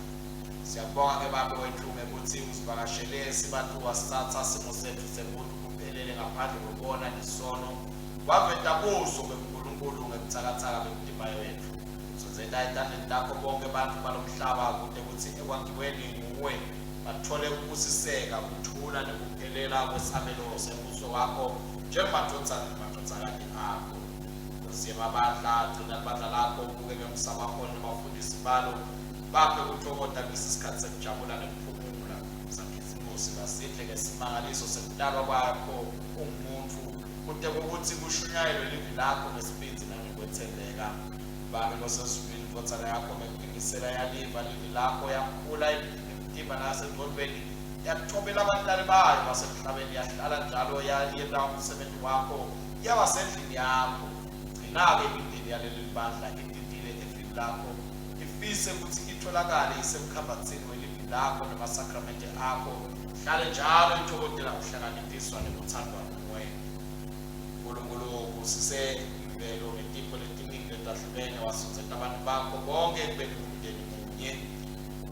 Siyabonga-ke Babe wethu ngekuthi usivakashele sibantu, wasithatha simo sethu sebuntu kuphelele ngaphandle kokubona nesono, waveta buso bebuNkulunkulu ngebutsakatsaka bemitimba yetfu. Sondzeta etandleni takho bonke bantfu balomhlaba kute kutsi ekwangiweni nguwe batfole kubusiseka, kuthula nekuphelela kwesabelo sembuso wakho njengemadvodzana nemadvodzakati akho. Nkosi yemabandla, gcina libandla lakho, ubuke ngemsa baholi nabafundisi balo, baphe kutfokota kulesi sikhatsi sekujabula nekuphumula saKhisimusi. Basidle ngesimangaliso sekutalwa kwakho ungumuntfu, kute kutsi kushunyayelwe livi lakho ngesibindzi nangekwetsembeka. Babe losezulwini, indvodzana yakho ngekutimisela yaliva livi lakho, yakhula emtimba nasengcondvweni, yathobela abatali bayo basemhlabeni, yahlala njalo yenta umsebenzi wakho, yaba sendlini yakho. Gcina-ke imindeni yaleli libandla itintile evini lakho, ifise kutsi itholakale isemkhambatsini welivi lakho nemasakramente akho, hlale njalo itfokotela kuhlakaniphiswa nekutsandvwa nguwe. Nkulunkulu ubusise imvelo ngetipho letiningi letahlukene, wasondzeta abantu bakho bonke ekubeni ngumndeni munye,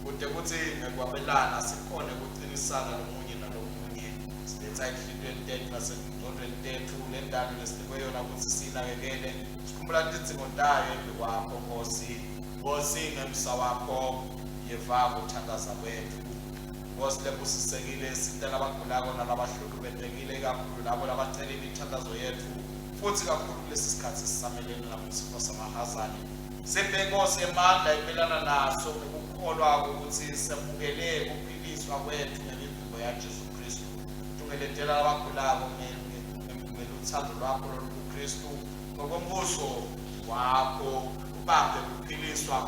kute kutsi ngekwabelana sikhone kucinisana lomunye nalomunye. Siletsa etinhlitiyweni tetfu nasetingcondvweni tetfu lendalo lesinikwe yona kutsi siyinakekele, sikhumbula tidzingo tayo embikwakho Nkosi. Nkosi, ngemsa wakho yeva kuthandaza kwetfu. Nkosi lebusisekile, sita labagulako nalabahlukubetekile, ikakhulu labo labacela imithandazo yetfu, futsi kakhulu kulesi sikhatsi sisamelene nakusifo samahazane. Siphe Nkosi emandla ekumelana naso ngekukholwa ukuthi semukele kuphiliswa kwetfu ngemivimbo yaJesu Kristu. Tungeletela labagulako ngelutsandvo lwakho lolukuKristu ngokombuso wakho, ubaphe kuphiliswa.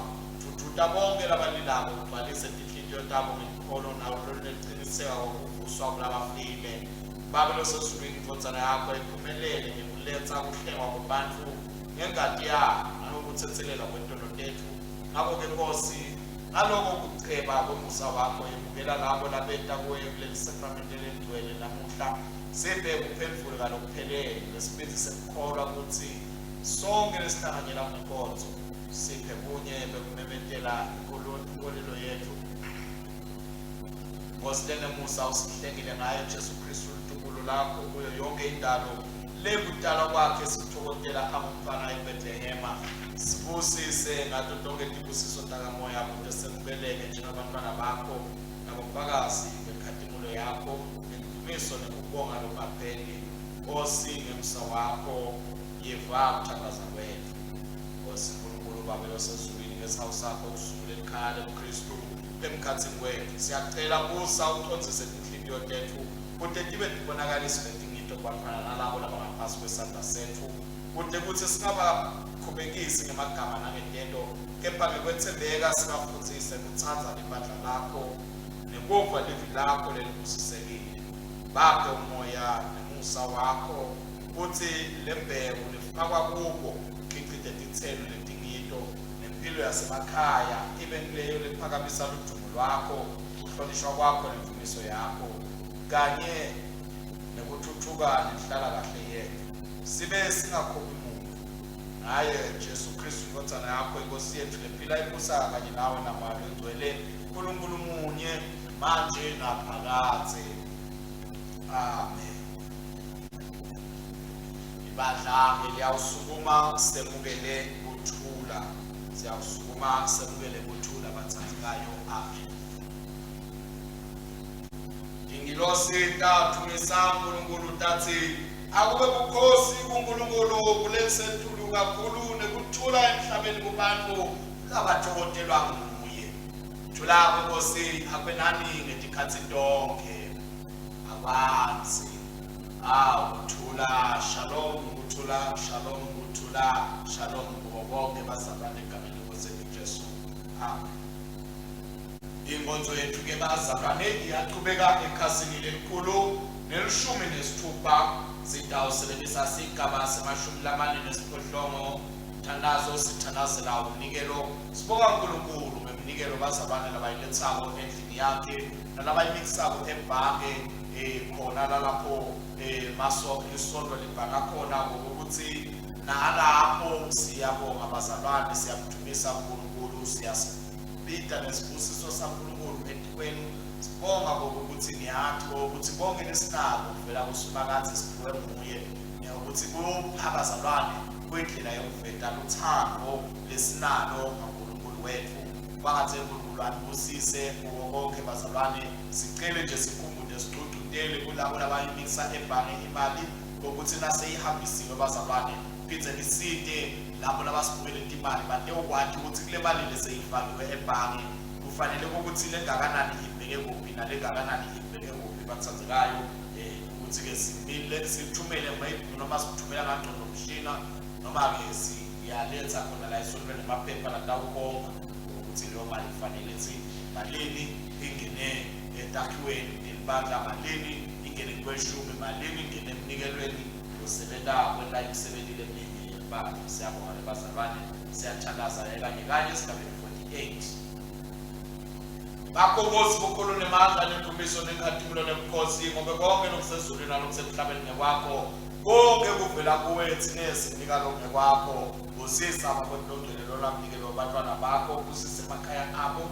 Dvudvuta bonke labalilako, ugcwalise tinhlitiyo tabo ngelukholo nawo lolunekuciniseka kwekuvuswa kulabafile. Babe losezulwini, indvodzana yakho iphumelele ngekuletsa kuhlengwa kwebantfu ngengati yayo nangekutsetselelwa kwetono tetfu. Ngako-ke Nkosi, Ngaloko kuceba kwemusa wakho yemukela labo labeta kuwe kuleli sakramente lelingcwele namuhla. Siphe kuphendvuleka lokuphelele nesibindzi sekukholwa kutsi sonkhe lesihlanganyela kulenkonzo siphe bunye bekumemetela inkolelo yetfu. Nkosi lenemusa usihlengile ngaye Jesu Kristu litubulo lakho kuyo yonke indalo lekutalwa kwakhe sikuthokozela angumfana eBethlehema. Sibusise ngato tonke tibusiso takamoya kute semukeleke njengabantwana bakho nabofakazi benkhatimulo yakho nendumiso nekubonga lokungapheli. Nkosi ngemsa wakho yiva kuthandaza kwetfu. Nkosi Nkulunkulu Babe losezulwini ngesihawu sakho usungule likhaya lebuKristu emkhatsini wetfu. Siyacela busa ucondzise tinhlitiyo tetfu kute tibe tibonakaliso letingito kubantfwana nalabo labangaphasi kwesandla setfu, kute kutsi singabakhubekisi ngemagama nangetento, kepha ngekwetsembeka sibafundzise kutsandza libandla lakho nekuva livi lakho lelibusisekile. Baphe umoya nemusa wakho kutsi lembewu lefakwa kubo ikhicite titselo letingito nempilo yasemakhaya ibe nguleyo lephakamisa ludumo lwakho, kuhlonishwa kwakho nemvumiso yakho, kanye nekuthuthuka nenhlalakahle yetfu. Sibe singakhobi muntu. Ngaye Jesu Kristu iNdvodzana yakho iNkosi yetfu lephila ibusa kanye nawe naMoya loNgcwele, Nkulunkulu munye, manje naphakadze. Amen. Ibandla-ke liyawusukuma semukele kuthula. Siyawusukuma semukele kuthula bathandekayo. Amen. Tingilosi tathumisa uNkulunkulu tatsi akube bukhosi kuNkulunkulu kulesetulu kakhulu nekuthula emhlabeni kubantu labathokotelwa nguye. Thula Nkosi akube nani ngetikhatsi tonkhe. Akwandze. Ah, ukuthula, shalom, ukuthula, shalom, ukuthula, shalom kubo bonke bazalwane egameni lenkosi yethu Jesu. Amen. Inkonzo yethu ke bazalwane iyaqhubeka ekhasini lelikhulu nelishumi nesithupha. Sitawusebenzisa sigaba semashumi lamane nesiphohlongo mthandazo sithandazela umnikelo. Sibonga uNkulunkulu ngeminikelo bazalwane labayiletsako endlini yakhe nalabayimikisako ebhange khona lalapho maso lisonto libhaka khona ngokuthi nalapho siyabonga bazalwane siyamdumisa uNkulunkulu siyasibita nesibusiso saNkulunkulu etikwenu sibonga ngokuthi niyati ukuthi konke lesinako kuvela kuSimakadze siphiwe nguye ukuthi kupha bazalwane kuyindlela yokuveta luthando lesinalo ngaNkulunkulu wethu. Kwangatsi uNkulunkulu anibusise kuko konke bazalwane. Sicele nje sikhumbule sigcugcutele kulabo labayimikisa ebhange imali kokuthi naseyihambisiwe bazalwane phindze nisite labo labasibukele timali batewukwati ukuthi kule mali leseyifakiwe ebhange kufanele ukuthi lengakanani ibheke kuphi nalengakanani ibheke kuphi bathandzekayo ukuthi-ke simile sithumele maybe noma sithumela ngangqondo mshina noma-ke siyaletha khona la esontweni emaphepha latawukhomba ukuthi leyo mali kufanele ithi malini ingene etakhiweni telibandla malini ingene kweshumi malini ingene emnikelweni losebenta kwenta imisebenti leminingi yelibandla. Siyabonga le bazalwane, siyathandaza kanye kanye esigabeni 48. Bakho Nkosi bukhulu nemandla nendumiso nenkhatimulo nebukhosi ngobe konke lokusezulwini nalokusemhlabeni ngekwakho konke kuvela kuwe thine sikunika lokungekwakho. Busisa bakwethu longcwele lona mnikelo wabantwana bakho, busise emakhaya abo,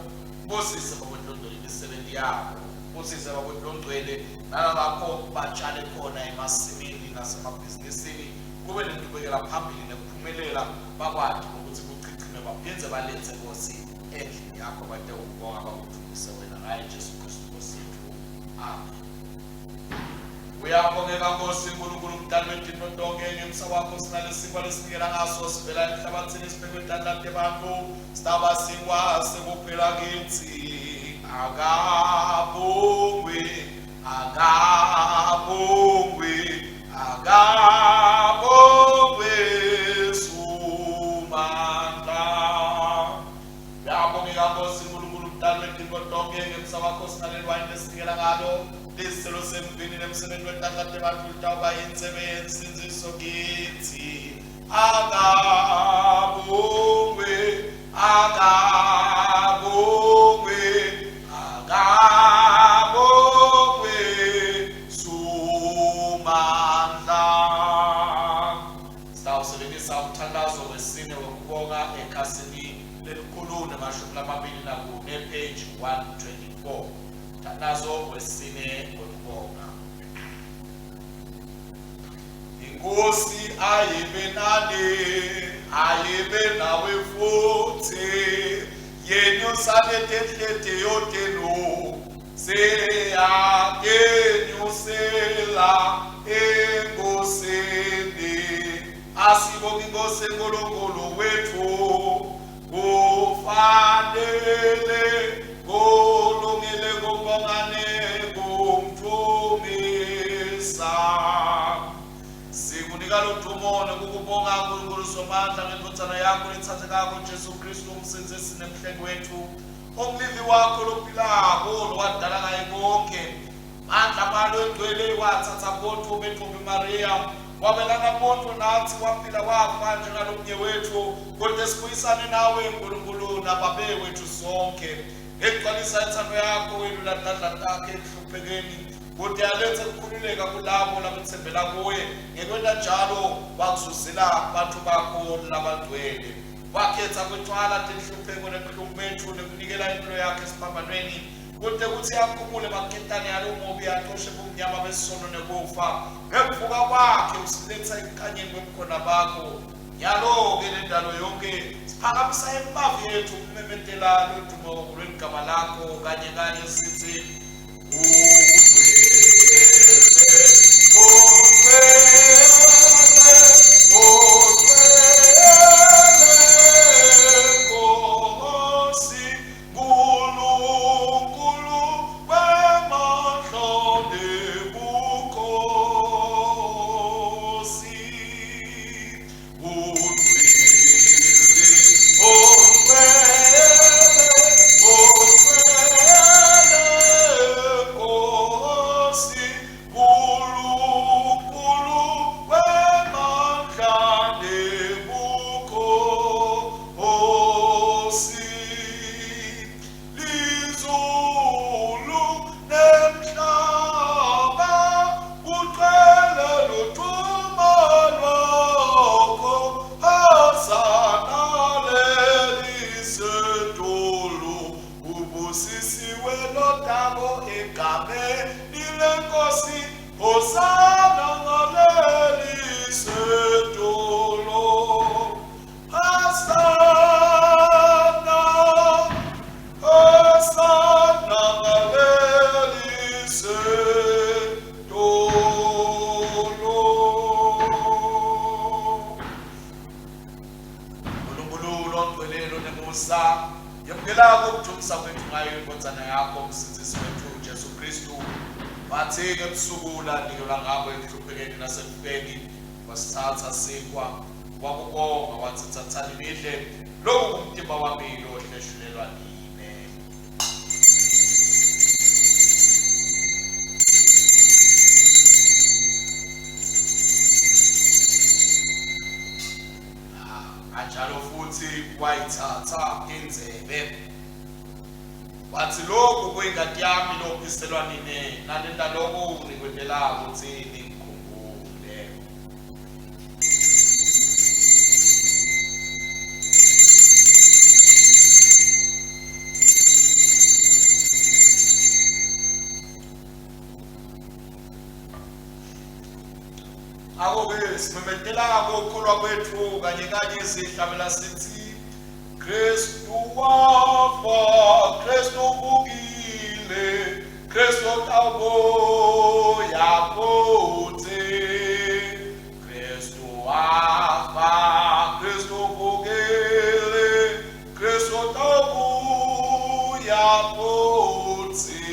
busise bakwethu longcwele imisebenzi yabo, busise bakwethu longcwele nalalapho batshale khona emasimini nasemabhizinisini kube nentubekela phambili nekuphumelela bakwati ukuthi kuchichime baphindze baletse Nkosi endlini yakho batewukubonga bakudumise wena ngaye Jesu Kristu Nkosi yethu. Amen. Uyabongeka Nkosi Nkulunkulu mdali wetintfo tonkhe ngemsa wakho sinalesinkwa lesinikela ngaso sivela emhlabathini sibekwe tandla tebantfu sitaba sinkwa sekuphila kitsi. Akabongwe, akabongwe, akabongwe Sumandla. Uyabongeka Nkosi Nkulunkulu mdali wetintfo tonkhe ngemsa wakho sinaleliwayini lesinikela ngalo lisicelo semvini nemsebenzi wetandla tebantfu litawuba yintsebe yensindziso kitsi. Akabongwe, akabongwe. Somandla. Sitawusebenzisa umthandazo wesine wekubonga ekhasini lelikhulu nemashumi lamabili nakune, page 124. Mthandazo wesine wekubonga. Inkosi ayibe nani, ayibe nawe futhi. Yenyusani tinhlitiyo tenu, siyakenyusela enkosini. Asibonge iNkosi uNkulunkulu wethu, kufanele kulungile kumbonga nekumdumisa. Sikunika ludumo nekukubonga Nkulunkulu Somandla ngendvodzana yakho lethandekako Jesu Kristu umsindzisi nemhlengi wetfu, umlivi wakho lophilako lowadala ngaye konkhe. Mandla malo engcwele wathatha buntfu bentfombi Mariya, wabelana buntfu natsi, waphila wafa njengalomnye wetfu, kute sibuyisane nawe Nkulunkulu naBabe wetfu sonkhe. Ngekugcwalisa intsandvo yakho welula tandla takhe ekuhluphekeni, kute aletse kukhululeka kulabo labetsembela kuye. Ngekwenta njalo wakuzuzela bantfu bakho labangcwele. Wakhetsa kwetfwala tinhlupheko nebuhlungu betfu nekunikela imphilo yakhe esiphambanweni, kute kutsi akhumule emaketane alomubi, acoshe bumnyama besono nekufa. Ngekuvuka kwakhe usiletsa ekukhanyeni kwebukhona bakho. Nyalo-ke lendalo yonke siphakamisa emavi ethu ukumemetela ludumo lweligama lakho kanye kanye sithi ungcwele, ungcwele, ungcwele, Nkosi Nkulunkulu wemandla nebukhosi. Ungcwele, ungcwele, ungcwele, Nkosi Nkulunkulu wemandla nebukhosi. Lizulu nemhlaba kucela ludumo lwakho, Hosana lelisetulu, ubusisiwe lotako egameni leNkosi, Hosana ngalelisetulu. Hosana, Hosana ngalelisetulu. Nkulunkulu longcwele lonemusa, yemukela ukudumisa kwethu ngayo indvodzana yakho umsindzisi wethu Jesu Kristu. Wathi ngebusuku lanikelwa ngabo ekuhluphekeni nasekufeni, wasithatha sinkwa, wakubonga, wathi tsatsani nidle, loku ngumtimba wami lohleshulelwa nine. Kanjalo futhi wayithatha indzebe, wathi lokhu kuyingati yami lophiselwa nine, nanenta lokhu nikwentela ukuthi ningikhumbule. Ngakho-ke simemetela ukukholwa kwethu kanye kanye sihlabela sithi Kristu wafa, Kristu uvukile, Kristu utawubuya futhi. Kristu wafa, Kristu uvukile, Kristu utawubuya futhi.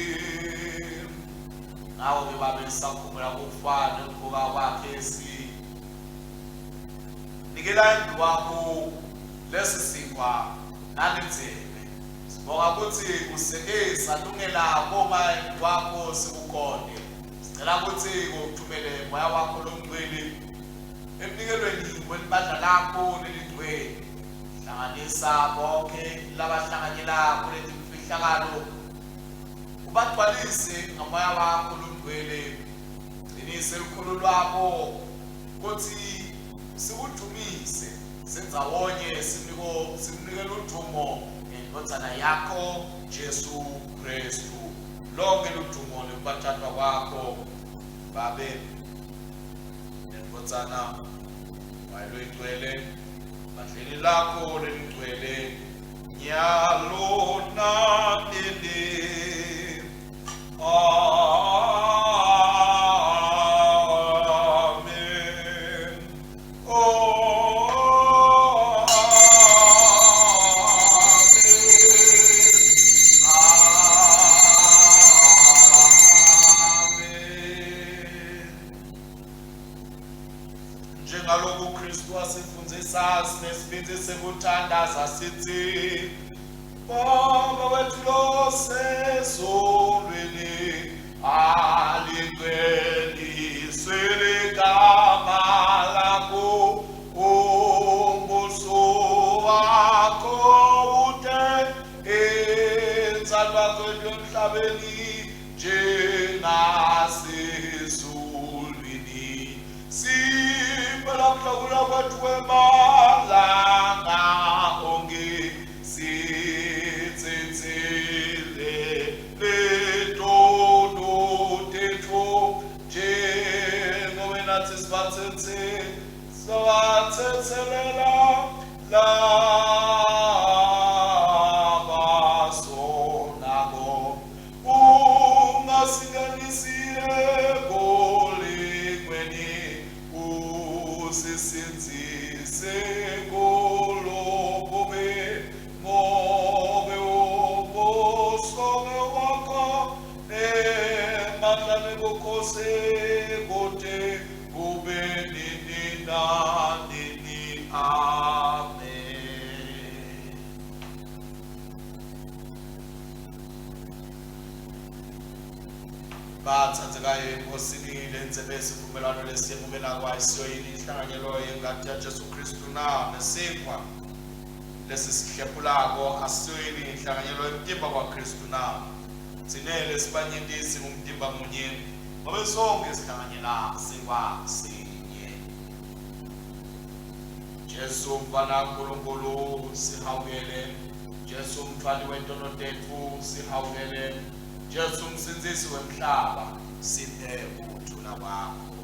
Ngakho-ke babe sakhumbula ukufa nokuvuka kwakhe si nikela embi kwakho lesi sinkwa nalendzebe. Sibonga kutsi useke salungela koma embi kwakho sikukhonte. Sicela kutsi uthumele moya wakho longcwele emnikelweni welibandla lakho lelingcwele. Hlanganisa bonke labahlanganyela kuleti mfihlakalo, ubagcwalise ngamoya wakho longcwele. Qinise lukholo lwabo kutsi sikudumise sindzawonye siniko sikunike ludumo ngendvodzana yakho Jesu Kristu. Lonke ludumo nekubatjatwa kwakho Babe nendvodzana Moya loyingcwele bandleni lakho lelingcwele nyalo nanini. Amen. Amen. Amen. Njengaloku Kristu wasifundzisa sinesibindzi sekuthandaza sithi Baba wethu losezulwini, alingcweliswe ligama lakho, umbuso wakho ute, intsandvo yakho emhlabeni njengasezulwini. Siphe lamhla kudla kwethu kwemalanga onkhe, sitsitsile letono tetfu njengobe natsi sibatsetse sabatsetselela labasonako. Ungasinganisi ekulingweni, usisindzise kulobubi, ngobe umbuso ngewakho, nemandla nebukhosi kute kube nini nanini. Amen. Bathandzekayo eNkosini, le ndzebe yesivumelwano lesiyemukelako ayisiyo yini inhlanganyelo yengati yaJesu Kristu na? Nesinkwa lesisihlephulako asiyo yini inhlanganyelo yemtimba waKristu na? Tsine lesibanyenti singumtimba munye, ngobe sonkhe sihlanganyela sinkwa sinye. Jesu mfana Nkulunkulu sihawukele. Jesu mthwali wetono tetfu sihawukele. Jesu msindzisi wemhlaba siphe kuthula kwakho.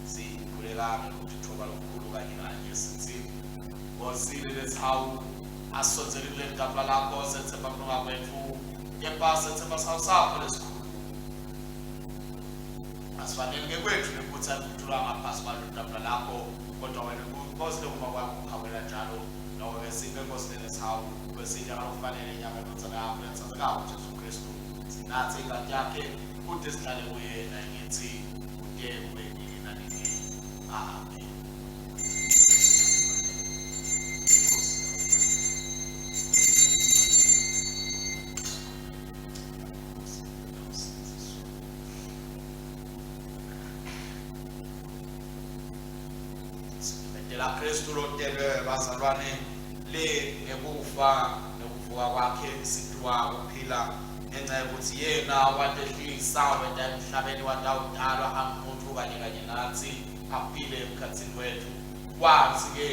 Sikhuleka ngekutitfoba lokukhulu kanye kanye sitsi Nkosi lelesihawu asisondzeli kuleli tafula lakho sethemba kulunga kwetfu kepha sethemba sihawu sakho lesikhulu. Asifanele ngekwetfu nekutsi akuthula ngaphasi kwalolu tafula lakho kodwa wena Nkosi lokuma kwakho kuhawukela njalo. Noko-ke siphe Nkosi lenesihawu kube sidla ngalokufanele inyama yendvodzana yakho letsandzekako Jesu Khristu, sinatse ingati yakhe kute sihlale kuye nayingithi kute kube nini nanini. Amen. Simemetela Kristu lotelwe bazalwane le ngekufa nekuvuka kwakhe siphiwa kuphila ngenca yekutsi yena watehlisa weta emhlabeni watawudalwa angumuntu kanye kanye natsi aphile emkhatsini wetfu watsi-ke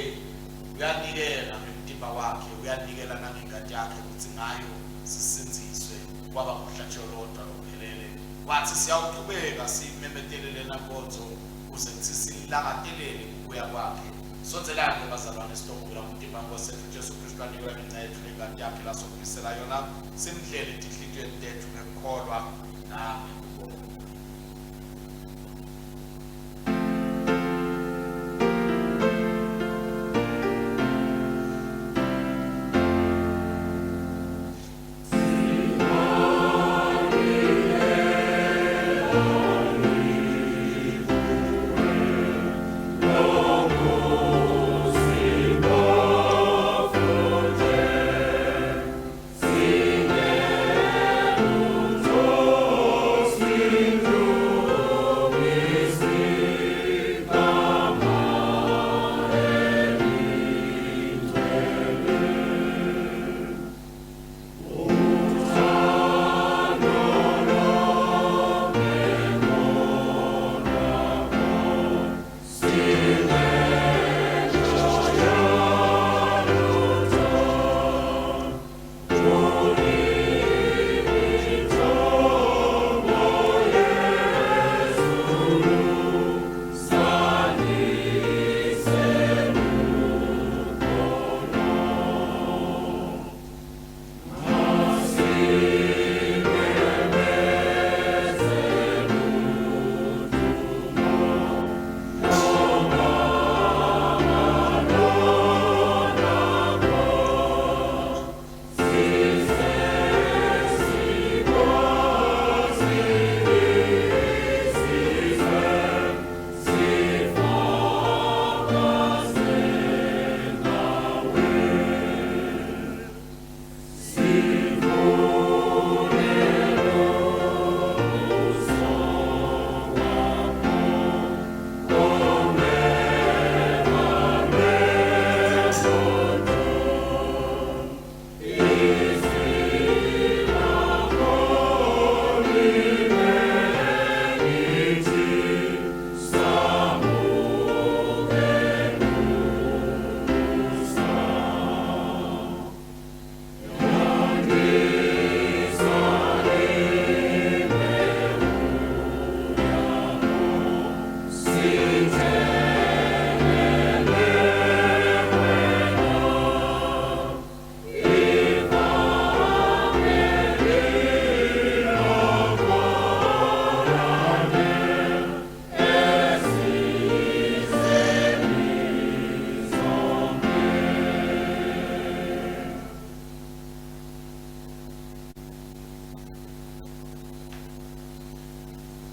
uyanikela ngemtimba wakhe uyanikela nangengati yakhe kutsi ngayo sisindziswe kwaba ngumhlatshelo lodwa lophelele wathi siyawuchubeka siyimemetele lena nkonzo kuze kutsi silangatelele kubuya kwakhe. Sondzelani-ke bazalwane sitobukela umtimba weNkosi yetfu Jesu Khristu anikela ngenca yetfu nengati yakhe lasokubisela yona, simdlele etinhlitiyweni tetfu ngekukholwa nangekubonga.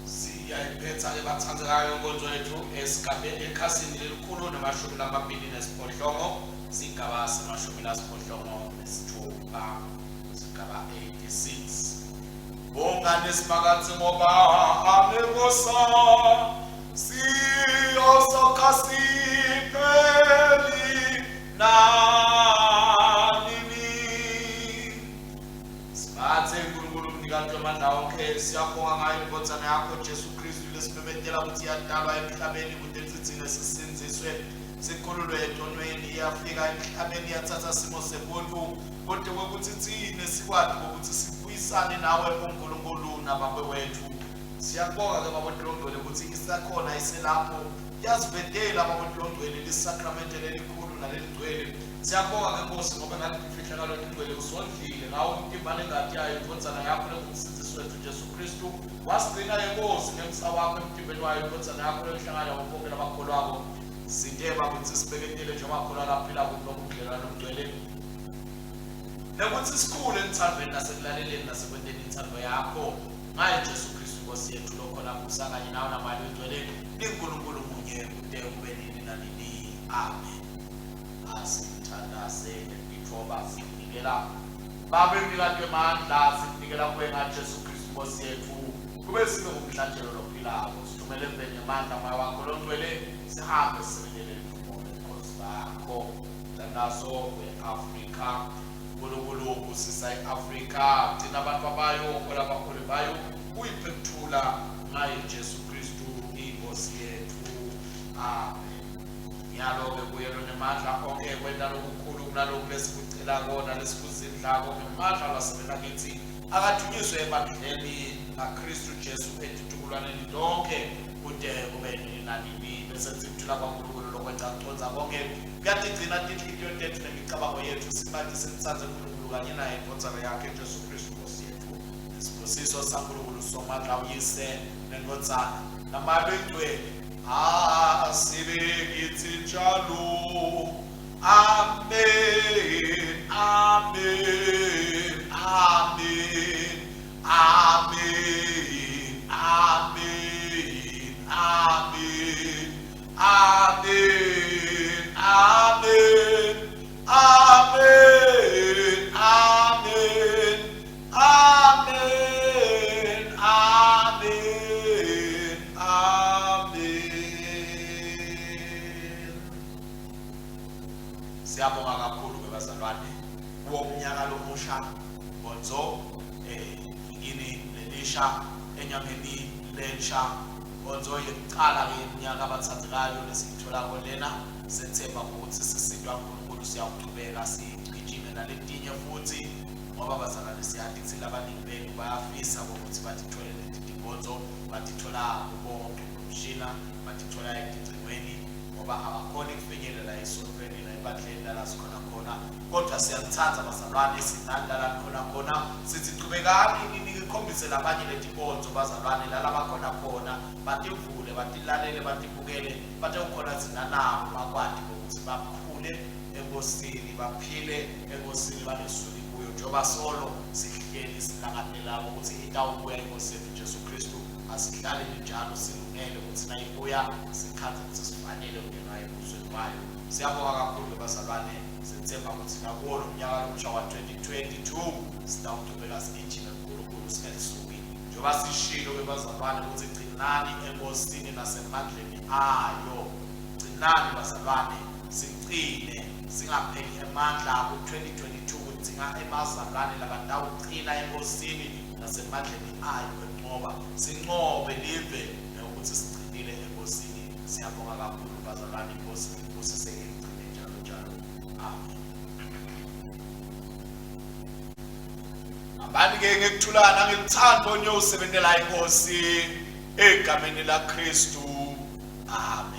Siyayiphetha-ke bathandekayo inkonzo yethu esigabeni ekhasini lelikhulu namashumi lamabili nesiphohlongo sigaba samashumi lasiphohlongo nesithupha sigaba 86 Bongani Simakadze ngoba anekosa siyosokha sipheli nanini. Simakadze Nkulunkulu mnikati wemandla onkhe siyabonga ngayo indvodzana yakho Jesu Kristu lesimemetela ukuthi iyatalwa emhlabeni kute tsine sisindziswe sikhululwe etonweni iyafika emhlabeni yathatha simo sebuntfu Kodwa kwekutsi tsine sikwati kwekutsi sibuyisane nawe uNkulunkulu naBabe wetfu. Siyakubonga ke Baba Longcwele kutsi isakhona iselapho. Yasivetela Baba Longcwele lisakramente lelikhulu nalelingcwele. Siyakubonga ke Nkosi ngoba ngaletifihlakalo letingcwele usondlile ngawo umtimba nengati yayo indvodzana yakho lengumsindzisi wetfu Jesu Khristu. Wasigcina ke Nkosi ngemsa wakho emtimbeni wayo indvodzana yakho lenhlangana nabo bonke labakholwako. Site Baba kutsi sibeketele njengoba laphila kulobu budlelwane obungcwele. Nekutsi sikhule eluthandweni nasekulaleleni nasekwenteni intsandvo yakho ngaye Jesu Kristu Nkosi yetfu lokhona busa kanye nawe naMoya Longcwele ninguNkulunkulu munye kute kube nini nanini. Amen. Asithandaze ngekutitfoba sinikela Babe mnikati wemandla sikunikela kuwe ngaJesu Kristu Nkosi yetfu kube sibe ngumhlatshelo lophilako sithumele emveni ngemandla Moya wakho longcwele sihambe sisebentele ludumo lobukhosi bakho. Mthandazo we-Afrika. Nkulunkulu busisa i-Afrika, gcina abantu bayo, hola abaholi bayo, uyiphe kuthula ngaye Jesu Kristu iNkosi yethu. Amen. Nyalo-ke kuye lonemandla onke kwenta lokukhulu kunaloku lesikucelako nalesikuzindlako ngemandla lasebenta kitsi akadunyiswe ebandleni ngaKristu Jesu etitukulwaneni tonkhe kute kube nini nanini bese kuthula kwaNkulunkulu lokweca kucondza konke Kuyatigcina tinhlitiyo tetfu nemicabango yetfu simati simtsandze Nkulunkulu kanye naye iNdvodzana yakhe Jesu Khristu Nkosi yetfu. Nesibusiso saNkulunkulu Somandla uYise neNdvodzana naMoya Loyingcwele asibe kitsi njalo. Amen. Amen. Amen. Amen. Amen. Amen. Amen. Amen. Amen. Amen. Amen. Amen. Amen. Siyabonga kakhulu ke bazalwane kuwo umnyaka lomusha nkonzo eh yini lelisha enyangeni lensha Nkonzo yekucala-ke yeminyaka abathandekayo lesiyitholako lena sethemba ukuthi sisitwa uNkulunkulu siyawuchubeka sigijime naletinye futhi ngoba bazalwane siyati kutsi labaningi benu bayafisa ukuthi batithole leti tinkonzo batithola kubongcondvomshina batithola eticingweni ngoba abakhoni kufinyelela esontweni naebandleni lala sikhona khona Kodwa siyanithanda bazalwane sinani lala nikhona khona sithi chubekani ninikhombise labanye letinkonzo bazalwane lala bakhona khona bativule batilalele batibukele batewukhona thina nabo bakwati ukuthi bakhule enkosini baphile enkosini banesuli kuyo njengoba solo sihleli silangatelako ukuthi itawubuya inkosi yethu Jesu Kristu asihlale njalo silungele ukuthi nayibuya sikhandze ukuthi sifanele kungena ebusweni bayo Siyabonga kakhulu bazalwane, sethemba ukuthi nakuwo lo mnyaka lomusha wa-2022 sitawuchubeka sigijime kuNkulunkulu singelisuki. Njengoba sishilo ke bazalwane ukuthi gcinani eNkosini nasemandleni ayo. Gcinani bazalwane, sicine singapheli emandla ku-2022 kudzinga emazalwane labatawuqina eNkosini nasemandleni ayo enqoba. Sinqobe live ngekuthi sigcinile eNkosini. Siyabonga kakhulu bazalwane inkosi ibusise igcine njalo njalo. Amen. Hambani ke ngekuthulana ngeluthando niyosebentela inkosi egameni laKristu. Amen.